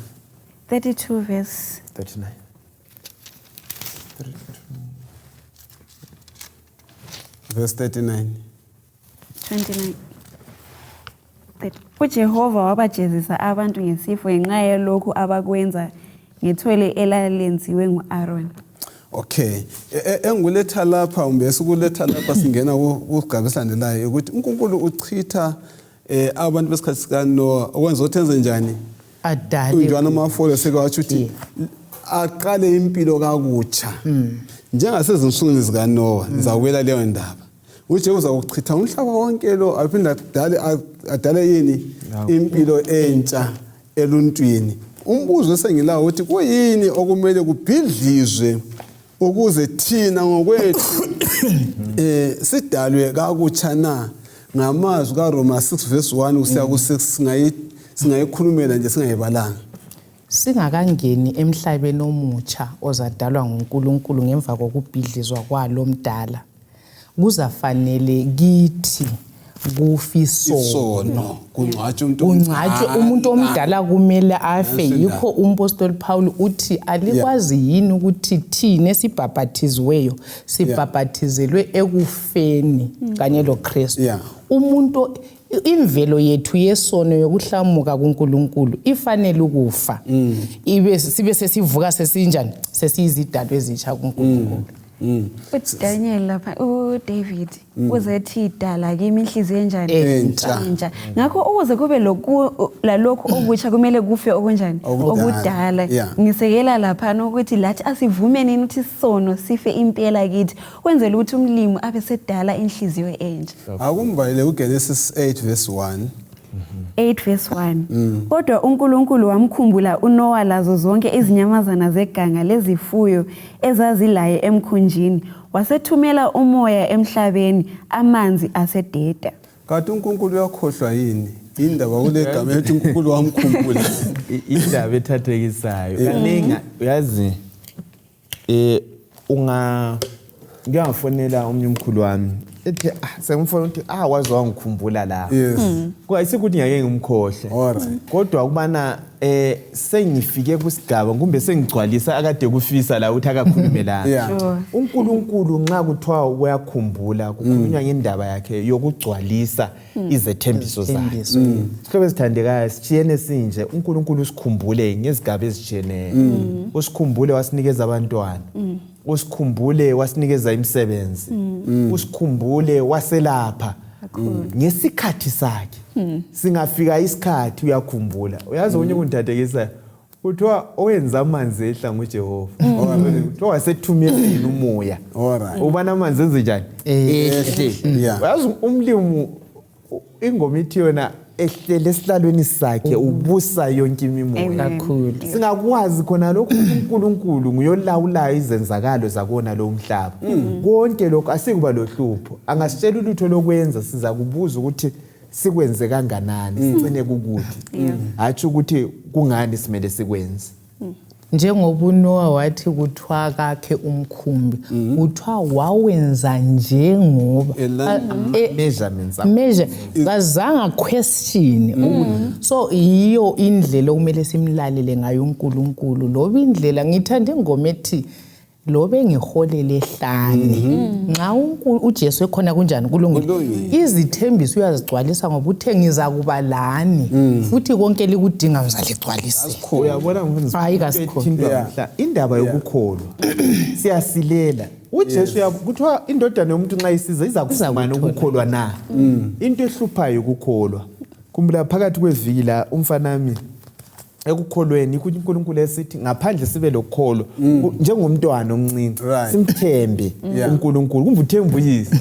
32 verse 39. Verse 39. 29. UJehova wabajezisa abantu ngesifo ngenxa yalokhu abakwenza ngethole elalenziwe ngu-Aaron. Okay, engikuletha lapha kumbe esikuletha lapha singena kusigaba esilandelayo ukuthi uNkulunkulu uchitha abantu besikhathi sikaNoah okwenza ukuthi enze njani? Adale. Unjwana amafolo seke watsho ukuthi aqale impilo kakutsha njengasezinsukwini zikaNoah. Ngizawubuyela leyo ndaba. UJehova uzakuchitha umhlaba wonke lo, aphinde adale yini? Impilo entsha eluntwini. Umbuzo esengilawo ukuthi kuyini okumele kubhidlizwe ukuze thina ngokwethu sidalwe kakutsha na? Ngamazwi kaRoma 6 verse 1 kusiya ku-6, singayikhulumela nje singayibalanga. Singakangeni emhlabeni omutsha ozadalwa nguNkulunkulu ngemva kokubhidlizwa kwalo mdala, kuzafanele kithi kufi isono Isono kungcwatshwe umuntu kungcatshwe umuntu omdala kumele afe. Yikho umpostoli Paul uthi alikwazi yini ukuthi thina esibhabhathiziweyo sibhabhathizelwe ekufeni kanye loKristu. Umuntu imvelo yethu yesono yokuhlamuka kuNkulunkulu ifanele ukufa, ibe sibe sesivuka sesinjani, sesiyizidalwa ezitsha kuNkulunkulu. UDaniel lapha, uDavid uzethi dala kimi inhliziyo enjani? Entsha. Entsha. Ngakho ukuze kube lokhu lalokhu okutsha kumele kufe okunjani? Okudala. Okudala. Ngisekela laphana ukuthi lathi asivumeni ukuthi isono sife impela kithi, kwenzela ukuthi umlimi abe sedala inhliziyo entsha. Akumbalele uGenesis 8 verse 1. 8 verse 1. Kodwa uNkulunkulu wamkhumbula uNowa lazo zonke izinyamazana zeganga lezifuyo ezazilaye emkhunjini, wasethumela umoya emhlabeni, amanzi asededa. Kanti uNkulunkulu uyakhohlwa yini? Indaba kule gama ethi uNkulunkulu wamkhumbula. Indaba ethathekisayo kaningi, uyazi, unga ngiyangifonela omunye umkhulu wami ethi, ah, sengimfona ukuthi, ah, waze wangikhumbula la. Kwayisikuthi ngiyake ngimkhohle. Kodwa kubana sengifike kusigaba kumbe sengigcwalisa akade kufisa la ukuthi akakhulume la. UNkulunkulu nxa kuthiwa uyakhumbula, kukhulunywa ngendaba yakhe yokugcwalisa izethembiso zakhe. Izethembiso. Sihlobo ezithandekayo, sitshiyene sinje, uNkulunkulu usikhumbule ngezigaba ezitshiyeneyo. Usikhumbule wasinikeza abantwana. Usikhumbule wasinikeza imisebenzi. Usikhumbule waselapha. Ngesikhathi sakhe. Singafika isikhathi uyakhumbula. Uyazi okunye kundidadekisa, kuthiwa owenza amanzi ehla nguJehova. Kuthiwa wasethumela yena umoya. Ubana amanzi enze njani? Ehle. Uyazi umlimi ingoma ithi yona ehlele esihlalweni sakhe ubusa yonke imimoya. Kakhulu. Singakwazi khona lokhu, uNkulunkulu nguyolawulayo izenzakalo zakona lo mhlaba. Konke lokho asikuba lohlupho. Angasitshela ulutho lokwenza, siza kubuza ukuthi sikwenze kanganani, sigcine kukuthi. Hatshi ukuthi kungani simele sikwenze. Njengoba uNoah wathi kuthiwa kakhe umkhumbi, kuthiwa wawenza njengoba Measurements akho. Measure kazange question. So yiyo indlela okumele simlalele ngayo uNkulunkulu. Loba indlela ngithanda ingoma ethi lobe ngiholele ehlane, nxa uJesu ekhona kunjani? Kulungile. Kulungile. Izithembiso uyazigcwalisa ngoba uthe ngizakuba lani, futhi konke likudinga ngizaligcwalisa. Uyabona mfundisi, Hayi, into kasikhona. ethintwa mhla, indaba yokukholwa siyasilela. uJesu kuthiwa indodana yomuntu nxa isiza iza kufumana Izakuthola. ukukholwa na? Into ehluphayo ukukholwa. Khumbula phakathi kweviki la umfanami ekukholweni ukuthi uNkulunkulu esithi ngaphandle sibe lokukholwa njengomntwana omncinci, simthembe uNkulunkulu kumbe uthembe uyise.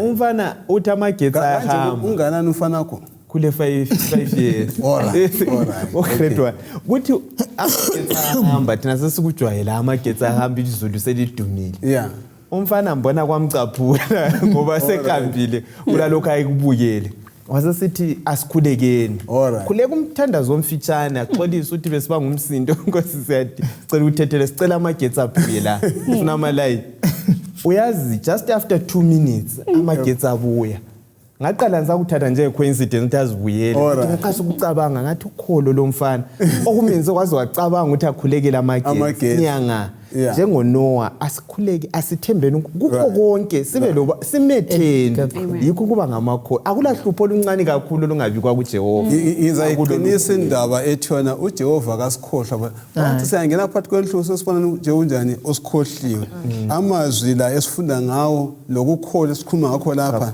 Umfana uthi amagetsi Kanje ayahamba. Unganani umfana wakho? Kule 5 years. All right. Grade 1. Kuthi amagetsi ayahamba, thina sesikujwayela amagetsi ahamba, izulu selidumile. Umfana mbona kwamcaphula ngoba sekambile kulalokho ayikubukele. Wasesithi asikhulekeni. Khuleka umthandazo omfitshane, axolise ukuthi besiba ngumsindo, Nkosi siyathi sicela ukuthethele, sicela amagetsi abuye la. Sifuna amalayini. Uyazi just after 2 minutes amagetsi abuya. Ngaqala ngisakuthatha nje coincidence ukuthi azibuyele. Ngaqala ukucabanga ngathi ukholo lomfana okumenze kwaze wacabanga ukuthi akhulekele amagetsi. Amagetsi. Nyanga. NjengoNoah asikhuleke, asithembeni kukho konke, sibe loba simethembe. Amen. Yikho kuba ngamakholwa. Akulahlupho oluncane kakhulu olungabikwa kuJehova. Ngizayiqinisa indaba ethi yona uJehova akasikhohlwa. Bathi siyangena phakathi kwenhluso sesibona nje unjani osikhohliwe. Amazwi la esifunda ngawo lokukholwa esikhuluma ngakho lapha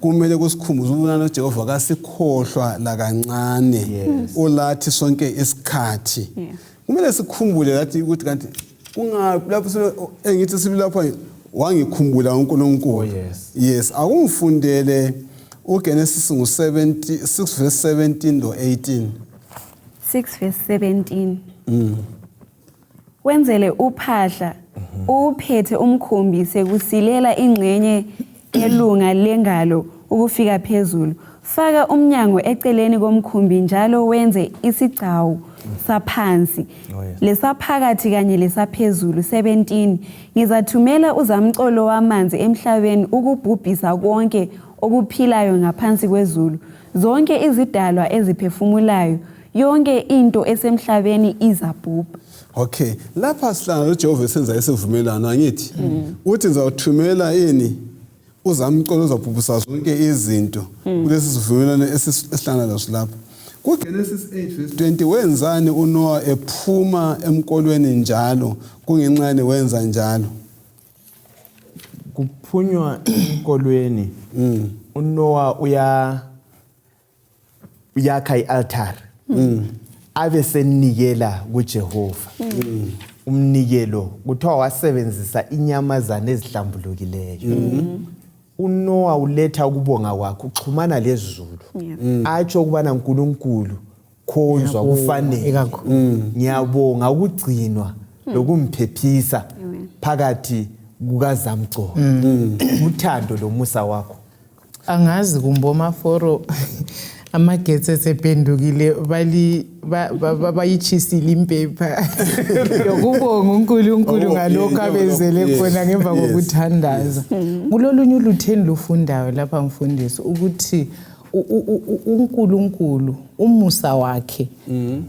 kumele kusikhumbuze ukubona uJehova akasikhohlwa la kancane. Ulathi sonke isikhathi. Kumele sikhumbule lathi ukuthi kanti kungaphi lapho engithi sibe lapha wangikhumbula uNkulunkulu. Oh, yes. Yes, akungifundele uGenesis ngu 6 verse 17 lo 18. 6 verse 17. Wenzele uphahla, uphethe umkhumbi sekusilela ingxenye elunga lengalo ukufika phezulu. Faka umnyango eceleni komkhumbi njalo wenze isigcawu saphansi. Oh, yes. Lesaphakathi kanye lesaphezulu. 17. Ngizathumela uzamcolo wamanzi emhlabeni ukubhubhisa konke okuphilayo ngaphansi kwezulu, zonke izidalwa eziphefumulayo, yonke into esemhlabeni izabhubha. Okay, lapha sihlangana noJehova esenza isivumelwano angithi uthi ngizawuthumela ini uzamcolo uzabhubhisa zonke izinto kulesi sivumelwano esihlangana naso lapha. KuGenesis 8 verse 20 wenzani uNoah ephuma emkolweni njalo kungenxani wenza njalo? Kuphunywa emkolweni uNoah uyakha i-altare abe senikela kuJehova umnikelo. Kuthiwa wasebenzisa inyamazana ezihlambulukileyo. uNoah uletha ukubonga kwakhe, uxhumana lezulu, atsho ukubana uNkulunkulu khonzwa kufanele, Ikakhulu. Ngiyabonga ukugcinwa lokumphephisa phakathi kukazamcolo, uthando lomusa wakho. Angazi kumbe omaforo amagetsi esephendukile bali bayitshisile impepha yokubonga uNkulunkulu ngalokho abezele khona ngemva kokuthandaza. Kulolunye ulutho endilufundayo lapha mfundisi ukuthi uNkulunkulu umusa wakhe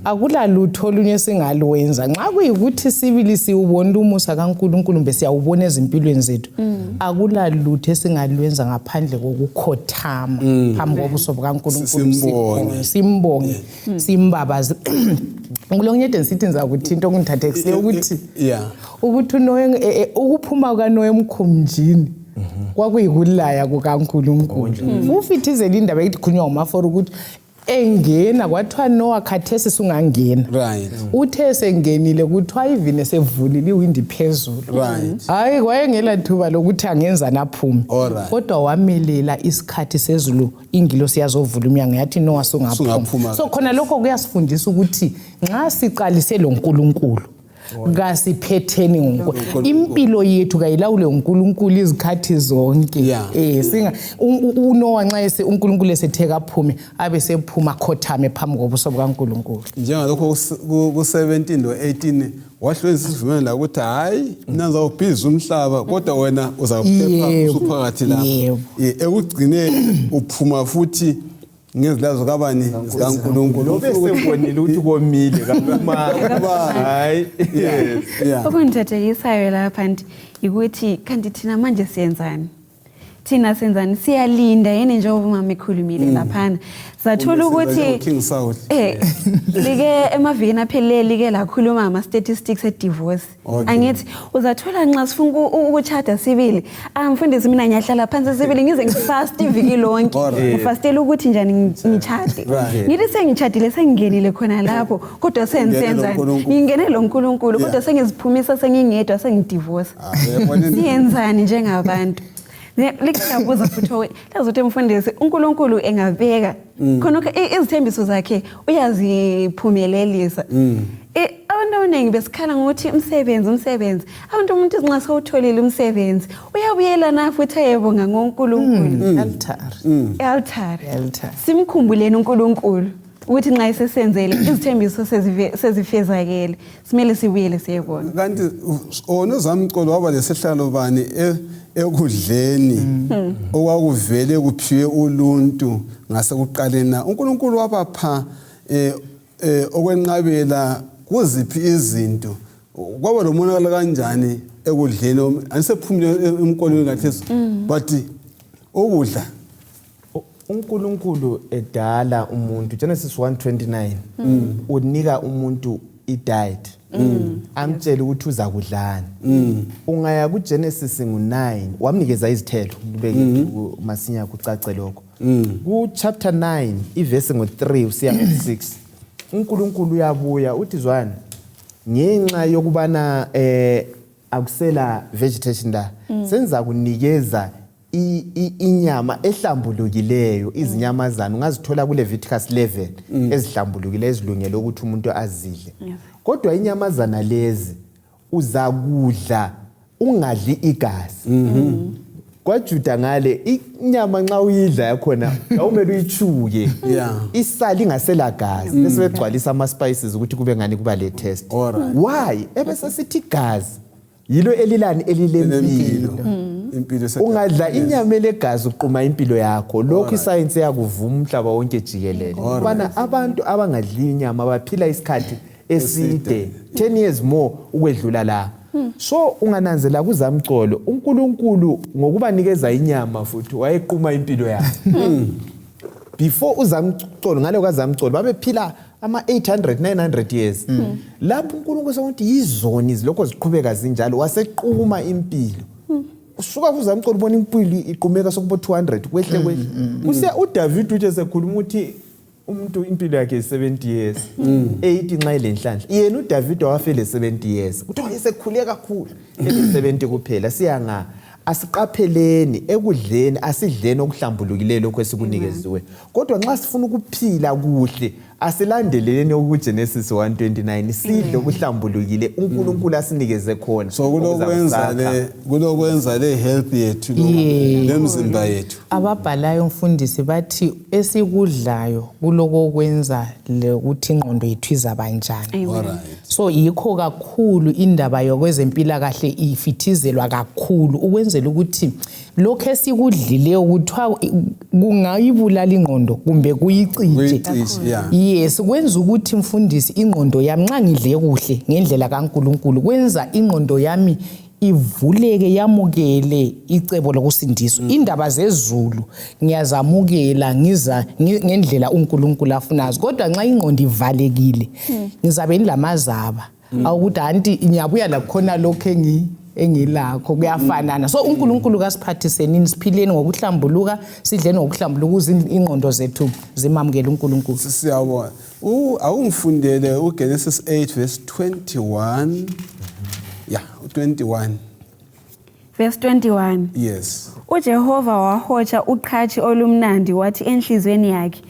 akulalutho olunye esingalwenza nxa kuyikuthi sibili siwubona umusa kaNkulunkulu mbe siyawubona ezimpilweni zethu, akulalutho esingalwenza ngaphandle kokukhothama phambi kobuso bukaNkulunkulu, simbonge. Simbonge, simbabaze. Kulonye ede ngisithi ngizakuthi into okungithathekisileyo ukuthi ukuthi uNoah ukuphuma kukaNoah emkhumjini kwakuyikulaya kukaNkulunkulu. Ufithizela indaba ethi khulunywa ngumaforo ukuthi engena kwathiwa Noah khathesi sungangena. Uthe sengenile kuthiwa ivine esevulile iwindi phezulu. Hayi, wayengela thuba lokuthi angenzani aphume. Kodwa wamelela isikhathi sezulu, ingilosi yazovula umnyango yathi Noah sungaphuma. Sungaphuma. So khona lokho kuyasifundisa ukuthi nxa siqalise lo nkulunkulu kasiphetheni ngoNkulunkulu, impilo yethu kayilawule uNkulunkulu izikhathi zonke. Singa uNoah nxa ese uNkulunkulu esethe kaphume abe sephuma khothame phambi kobuso bukaNkulunkulu. Njengalokho ku-17 lo-18 wahlwenza isivumelwano la ukuthi hayi mina ngizawubhiza umhlaba kodwa wena uzawuphepha usuphakathi lapho. Ekugcineni uphuma futhi ngezilazo kabani zikaNkulunkulu. Lobe sebonile ukuthi komile kaphuma. Hayi. Yes. Okungithathekisayo lapha nti ukuthi kanti thina manje siyenzani? Thina senzani? Siyalinda yini njengoba umama ekhulumile laphana? Sathola Kumbe ukuthi senza njengo-King Saul. Like emavikini aphelele like lakhuluma ngama-statistics e-divorce. Angithi uzathola nxa sifuna ukuchada sibili, mfundisi mina ngiyahlala phansi sibili ngize ngifast iviki lonke. Ngifastela ukuthi njani ngitshade. Ngithi sengitshadile sengingenile khona lapho kodwa Ngingene lo sensenzani? Nkulunkulu. Ngingene lo Nkulunkulu kodwa sengiziphumisa sengingedwa sengidivorce. Uyabona Siyenzani njengabantu? Like ngiyabuza futhi lazothi mfundisi uNkulunkulu engabeka khonokho izithembiso zakhe uyaziphumelelisa. Abantu abaningi besikhala ngokuthi umsebenzi umsebenzi, abantu umuntu nxa sewutholile umsebenzi uyabuyela na futhi ayebonga ngoNkulunkulu. Altar. Altar. Altar. Simkhumbuleni uNkulunkulu ukuthi nxa esesenzele izithembiso sezifezakele, simele sibuyele siyebona. Kanti ona uzamcolo waba lesihlalo bani ekudleni okwakuvele kuphiwe uluntu ngasekuqaleni na? uNkulunkulu wabapha okwenqabela kuziphi izinto? Kwaba lomonakalo kanjani ekudleni? Anisephumile emkolweni kathesi, but ukudla uNkulunkulu edala umuntu, Genesis 1:29, unika umuntu i-diet, amtshele ukuthi uza kudlani. Ungaya kuGenesis ngu9 wamnikeza izithelo, kubeke masinya kucace lokho. Ku chapter 9 ivesi ngo3 usiya ku6 uNkulunkulu uyabuya uthi zwana ngenxa yokubana akusela vegetation la, senza kunikeza inyama ehlambulukileyo, izinyamazana ungazithola ku Leviticus 11 ezihlambulukileyo ezilungele ukuthi umuntu azidle. Kodwa inyamazana lezi uzakudla ungadli igazi. KwaJuda ngale inyama nxa uyidla yakhona awumele uyichuke, isali ingasela gazi, bese begcwalisa ama spices ukuthi kube ngani kuba le taste. Why? Ebese sithi igazi yilo elilani elilempilo. Impilo Ungadla inyama elegazi uquma impilo yakho. Lokhu isayensi iyakuvuma umhlaba wonke jikelele. Ukubana abantu abangadli inyama baphila isikhathi eside, 10 years more ukwedlula la. So ungananzela kuzamcolo, uNkulunkulu ngokubanikeza inyama futhi wayequma impilo yakhe. Before uzamcolo, ngale kwazamcolo babephila ama-800 900 years. Lapho uNkulunkulu sekuthi yizoni zilokho ziqhubeka zinjalo, wasequma impilo. Usuka kuzamcolo ubona impilo iqumeka sokubo 200 kwehle kwehle. Kusiya uDavid uthi esekhuluma uthi umuntu impilo yakhe 70 years, 80 nxa elenhlanhla. Yena uDavid wafela 70 years. Kuthiwa esekhule kakhulu, ele 70 kuphela. Siyanga asiqapheleni ekudleni, asidleni okuhlambulukileyo lokho esikunikeziwe. Kodwa nxa sifuna ukuphila kuhle, asilandeleleni okuGenesis 1:29, sidle okuhlambulukile uNkulunkulu asinikeze khona. So kulokwenza le kulokwenza le health yethu lemzimba yethu. Ababhalayo mfundisi bathi esikudlayo kulokokwenza lokuthi ingqondo yethu izaba njani. So yikho kakhulu indaba yokwezempilakahle ifithizelwa kakhulu ukwenzela ukuthi lokho esikudlileyo kuthiwa kungayibulala ingqondo kumbe kuyicije. Yes, kwenza ukuthi mfundisi ingqondo yami nxa ngidle kuhle ngendlela kaNkulunkulu kwenza ingqondo yami ivuleke yamukele icebo lokusindiswa. Indaba zezulu ngiyazamukela ngiza ngendlela uNkulunkulu afunazo, kodwa nxa ingqondo ivalekile ngizabe ngilamazaba awukuthi anti ngiyabuya lakhona lokho engilakho kuyafanana. So uNkulunkulu kasiphathisenini, siphileni ngokuhlambuluka, sidleni ngokuhlambuluka ukuze ingqondo zethu zimamukele uNkulunkulu. Siyabona. Awungifundele uGenesis 8 verse 21. Yeah, 21. Verse 21. Yes. uJehova wahotsha uqhatshi olumnandi wathi enhliziyweni yakhe,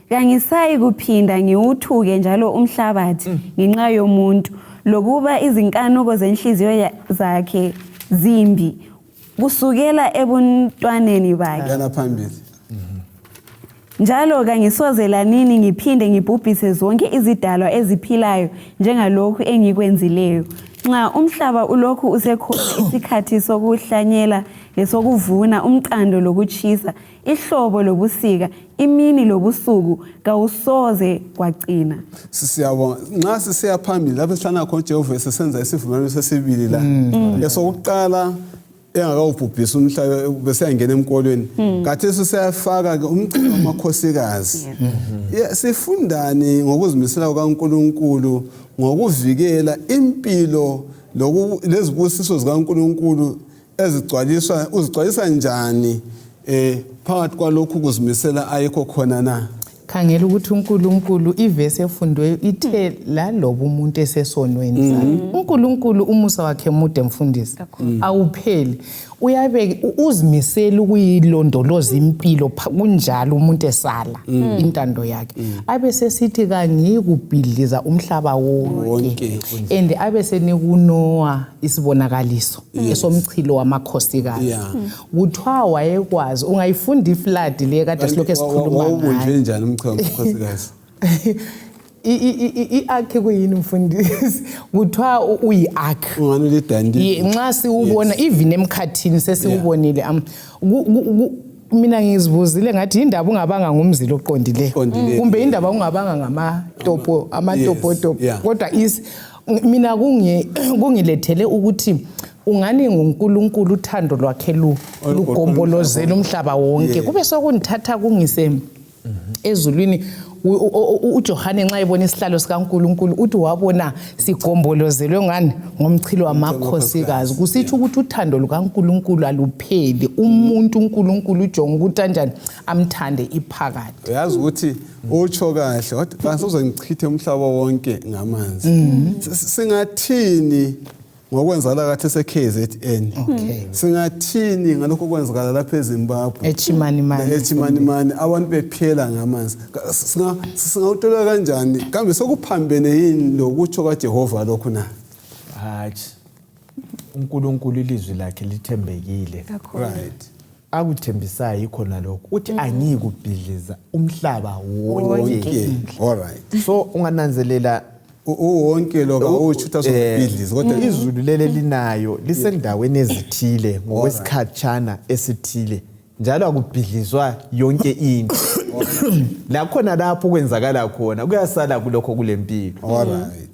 kangisayi kuphinda ngiwuthuke njalo umhlabathi ngenxa yomuntu, lokuba izinkanuko zenhliziyo zakhe zimbi kusukela ebuntwaneni bakhe. Yana phambili. Njalo kangisoze lanini ngiphinde ngibhubhise zonke izidalwa eziphilayo njengalokhu engikwenzileyo. Nxa umhlaba ulokhu usekhona isikhathi sokuhlanyela lesokuvuna, umqando lokutshisa, ihlobo lobusika, imini lobusuku, kawusoze kwacina. Siyabonga. Nxa sisiya phambili lapho esihlangana khona uJehova esesenza isivumelwano sesibili la. Esokuqala engakawubhubhisi umhlaba besiyangena emkolweni, khathesi siyafaka ke umcebo wamakhosikazi. Sifundani ngokuzimisela kukaNkulunkulu ngokuvikela impilo lezibusiso zikaNkulunkulu ezigcwaliswa, uzigcwalisa njani phakathi kwalokhu kuzimisela ayikho khona na? Khangela ukuthi uNkulunkulu ivesi efundweyo ithe laloba umuntu esesonweni sakhe. uNkulunkulu umusa wakhe mude mfundisi, awupheli. Uyabe uzimisela ukuyilondoloza impilo kunjalo umuntu esala intando yakhe. Abe sesithi kangiyikubhidliza umhlaba wonke. And abe senika uNoah isibonakaliso esomchilo wamakhosikazi. Kuthiwa wayekwazi ungayifunda iflood le kade silokhu esikhuluma ngayo. Wawubunjwe njani umchilo wamakhosikazi? I-ark kuyini mfundisi? Kuthiwa uyi-ark. Ungani ulidandile. Nxa siwubona even emkhathini sesiwubonile, mina ngizibuzile ngathi indaba ungabanga ngumzila oqondileyo kumbe indaba ungabanga ngamatopo amatopotopo, kodwa mina kungilethele ukuthi ungani nguNkulunkulu uthando lwakhe lugombolozela umhlaba wonke, kube sokundithatha kungise ezulwini. uJohane nxa ebona isihlalo sikaNkulunkulu uthi wabona sigombolozelwe ngani ngomchilo wamakhosikazi, kusitsho ukuthi uthando lukaNkulunkulu alupheli. Umuntu uNkulunkulu ujonga ukuthi kanjani amthande iphakade. Uyazi ukuthi utsho kahle, wathi basoze ngichithe umhlaba wonke ngamanzi. Singathini ngokwenzakala kathi ese-KZN? Singathini ngalokho okwenzakala lapha eZimbabwe? Echimanimani. Echimanimani, abantu bephela ngamanzi. Singawutola kanjani? Kambe sekuphambene yini lokutsho kaJehova lokhu na? Hatshi, uNkulunkulu ilizwi lakhe lithembekile. Right. Akuthembisayo yikho nalokho uthi angiyikubhidliza umhlaba wonke. All right. So ungananzelela Uwonke lo kawutsho ukuthi asokubhidliza kodwa izulu leli linayo lisendaweni ezithile ngokwesikhatshana esithile, njalo akubhidlizwa yonke into. Lakhona lapho kwenzakala khona kuyasala kulokho kulempilo.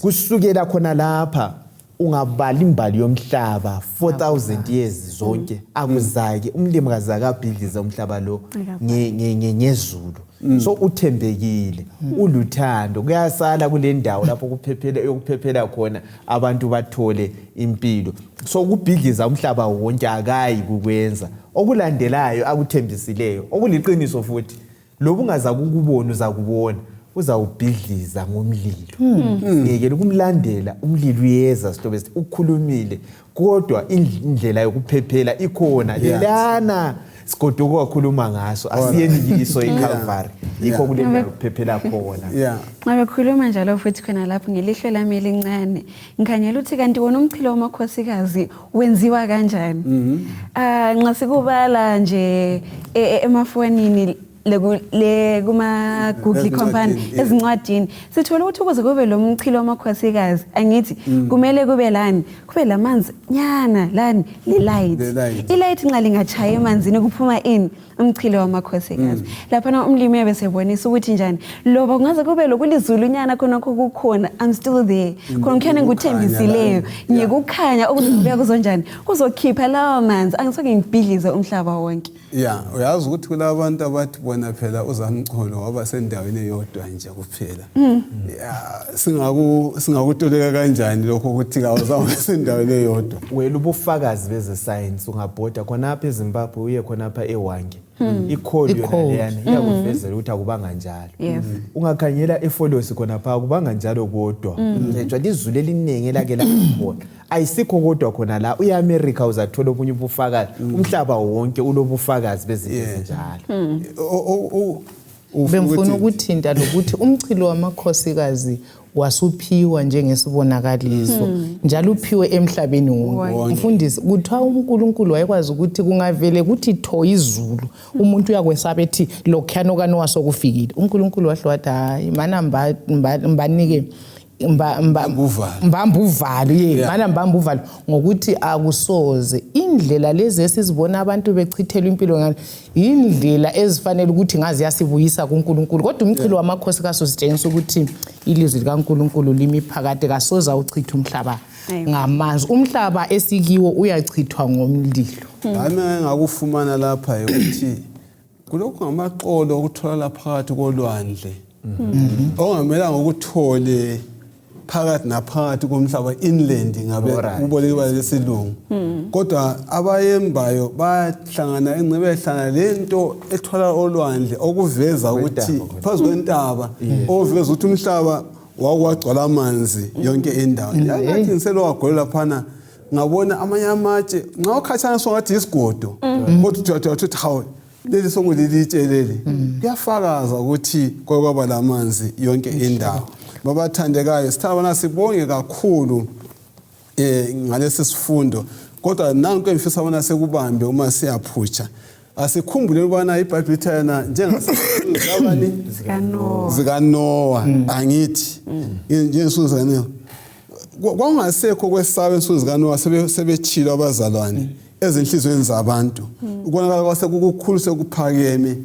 Kusukela khona lapha ungabala imbali yomhlaba 4000 years zonke, akuzake umlimi kazake abhidlize umhlaba lo ngezulu. So uthembekile, uluthando, kuyasala kule ndawo lapho kuphephela yokuphephela khona abantu bathole impilo. So ukubhidliza umhlaba wonke akayi kukwenza. Okulandelayo akuthembisileyo okuliqiniso futhi lobu ungaza kukubona, uzakubona uzawubhidliza ngomlilo. Ngeke ukumlandela umlilo uyeza, sihlobo esithi ukhulumile, kodwa indlela yokuphephela ikhona. Lelana sigoduko wakhuluma ngaso, asiyeni kiso iCalvary, yikho kule ndawo yokuphephela khona. Nxa bekhuluma njalo futhi khona lapho ngelihlo lami elincane ngikhangela ukuthi kanti wona umchilo wamakhosikazi wenziwa kanjani. Nxa sikubala nje emafonini le kuma Google Company, ezincwadini, sithola ukuthi ukuze kube lo mchilo wamakhosikazi, angithi kumele kube lani, kube lamanzi nyana lani le light. Le-light. I-light nxa lingachaya emanzini kuphuma ini? Umchilo wamakhosikazi. Laphana umlimi uyabe sebonisa ukuthi njani loba kungaze kube lokulizulu nyana, khonokho kukhona, I'm still there khona kukhona ngikuthembisileyo, ngikukhanya okuzobuya kuzonjani, kuzokhipha lawa manzi, angisoke ngibhidlize umhlaba wonke. Ya, uyazi ukuthi kulabantu abathi bona phela uzamcholo waba sendaweni eyodwa nje kuphela. Ya, singakutoleka kanjani lokho ukuthi kawuzange sendaweni eyodwa? Wena ubufakazi bezesayensi, ungabhoda khonapha eZimbabwe uye khonapha eWange, i-coal yona I-coal. leyana iyakuvezela ukuthi akubanga njalo. Ungakhangela eFolosi khonapha, akubanga njalo, kodwa etshwa lizulu eliningi elake lakhona ayisikho, kodwa khona la uye America uzathola obunye ubufakazi. Umhlaba wonke ulobufakazi bezinto ezinjalo. Ufuna Bengifuna ukuthini? Ukuthinta lokuthi umchilo wamakhosikazi wasuphiwa njengesibonakaliso, njalo uphiwe emhlabeni wonke. Wonke. Mfundisi, kuthiwa uNkulunkulu wayekwazi ukuthi kungavele kuthi tho izulu, umuntu uyakwesaba ethi lokhuyana okaNowa sokufikile. uNkulunkulu wahle wathi, hayi mana, mbanike Uvalo. Mbamba uvalo, ye. Mana mbamba uvalo ngokuthi akusoze indlela lezi esizibona abantu bechithelwa impilo ngalo, yindlela ezifanele ukuthi ngazi yasibuyisa kuNkulunkulu. Kodwa umchilo wamakhosi kasositshengisa ukuthi ilizwi likaNkulunkulu limi phakade, kasoze awuchitha umhlaba Amen. ngamanzi. Umhlaba esikiwo uyachithwa ngomlilo. Lami engakufumana lapha ukuthi kulokhu ngamaxolo okutholakala phakathi kolwandle ongamelanga ukuthole phakathi naphakathi komhlaba, inland ngabe kuboleka ibala lesilungu, kodwa abayembayo bayahlangana engce behlangana lento ethwala olwandle, okuveza ukuthi Kwentaba. Phezu kwentaba, okuveza ukuthi umhlaba wawagcwala amanzi yonke indawo. Yathi ngiselowagolo laphana ngabona amanye amatshe, nxa ukhatshana songathi isigodo, kodwa uthi uthi hawu, leli sokulilitshe leli. Kuyafakaza ukuthi kwaba lamanzi yonke indawo. Babathandekayo, sithanda bona sibonge kakhulu ngalesi sifundo, kodwa nanku engifisa bona sekubambe uma siyaphutsha. Asikhumbule ukubana iBhayibheli ithi yena njengasabani ZikaNowa. ZikaNowa, angithi njengensuku zikaNowa kwakungasekho kwesaba. Ensuku zikaNowa sebetshilo abazalwane ezinhliziyweni zabantu, ukubonakala kwasekukukhulu, sekuphakeme,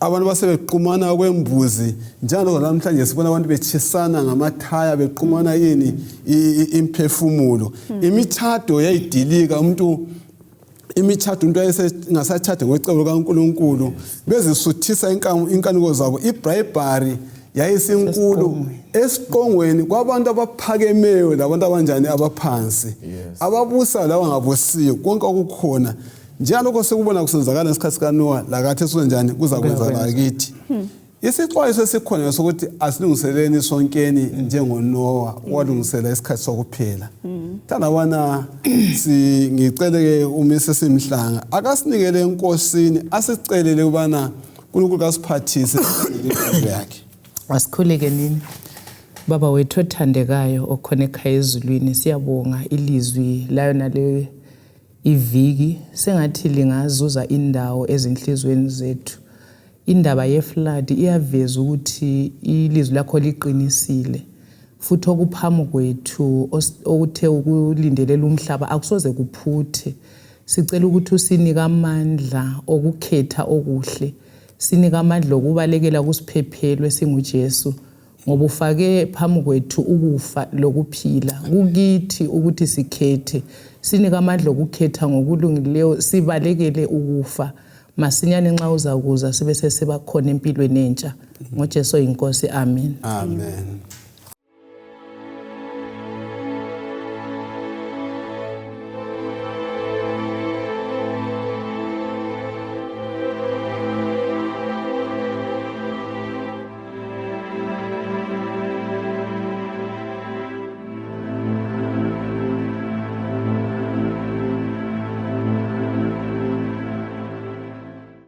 abantu basebequmana kwembuzi, njalo namhlanje sibona abantu betshisana ngamathaya, bequmana yini imphefumulo. Imithado yayidilika, umuntu imitshato, umuntu wayesengasatshadi ngocebo lukaNkulunkulu, bezisuthisa inkanuko zabo. I-bribery yayisinkulu esiqongweni kwabantu abaphakemeyo labantu abanjani abaphansi, ababusayo labangabusiyo, konke okukhona. Njengalokho sekubona kusenzakala ngesikhathi sikaNowa, lakathi esizenjani kuzakwenzakala kithi. Isixwayiso esikhona sokuthi asilungiseleni sonkeni njengoNowa walungisela isikhathi sokuphela. Thanda bona ngicele-ke uMrs Mhlanga akasinikele enkosini, asicelele ukubana uNkulunkulu kasiphathise impilo yakhe. Asikhuleke nini. Baba wethu othandekayo okhona ekhaya ezulwini, siyabonga ilizwi layo nale iviki, sengathi lingazuza indawo ezinhliziyweni zethu. Indaba ye-flood iyaveza ukuthi ilizwi lakho liqinisile. Futhi okuphambi kwethu okuthe ukulindelela umhlaba akusoze kuphuthe. Sicela ukuthi usinike amandla okukhetha okuhle. Sinike amandla okubalekela kusiphephelo esinguJesu. Ngoba ufake phambi kwethu ukufa lokuphila. Kukithi ukuthi sikhethe. Sinike amandla okukhetha ngokulungileyo sibalekele ukufa. Masinyane nxa uzakuza sibe sesibakhona empilweni entsha. NgoJesu oyinkosi, amen. Amen.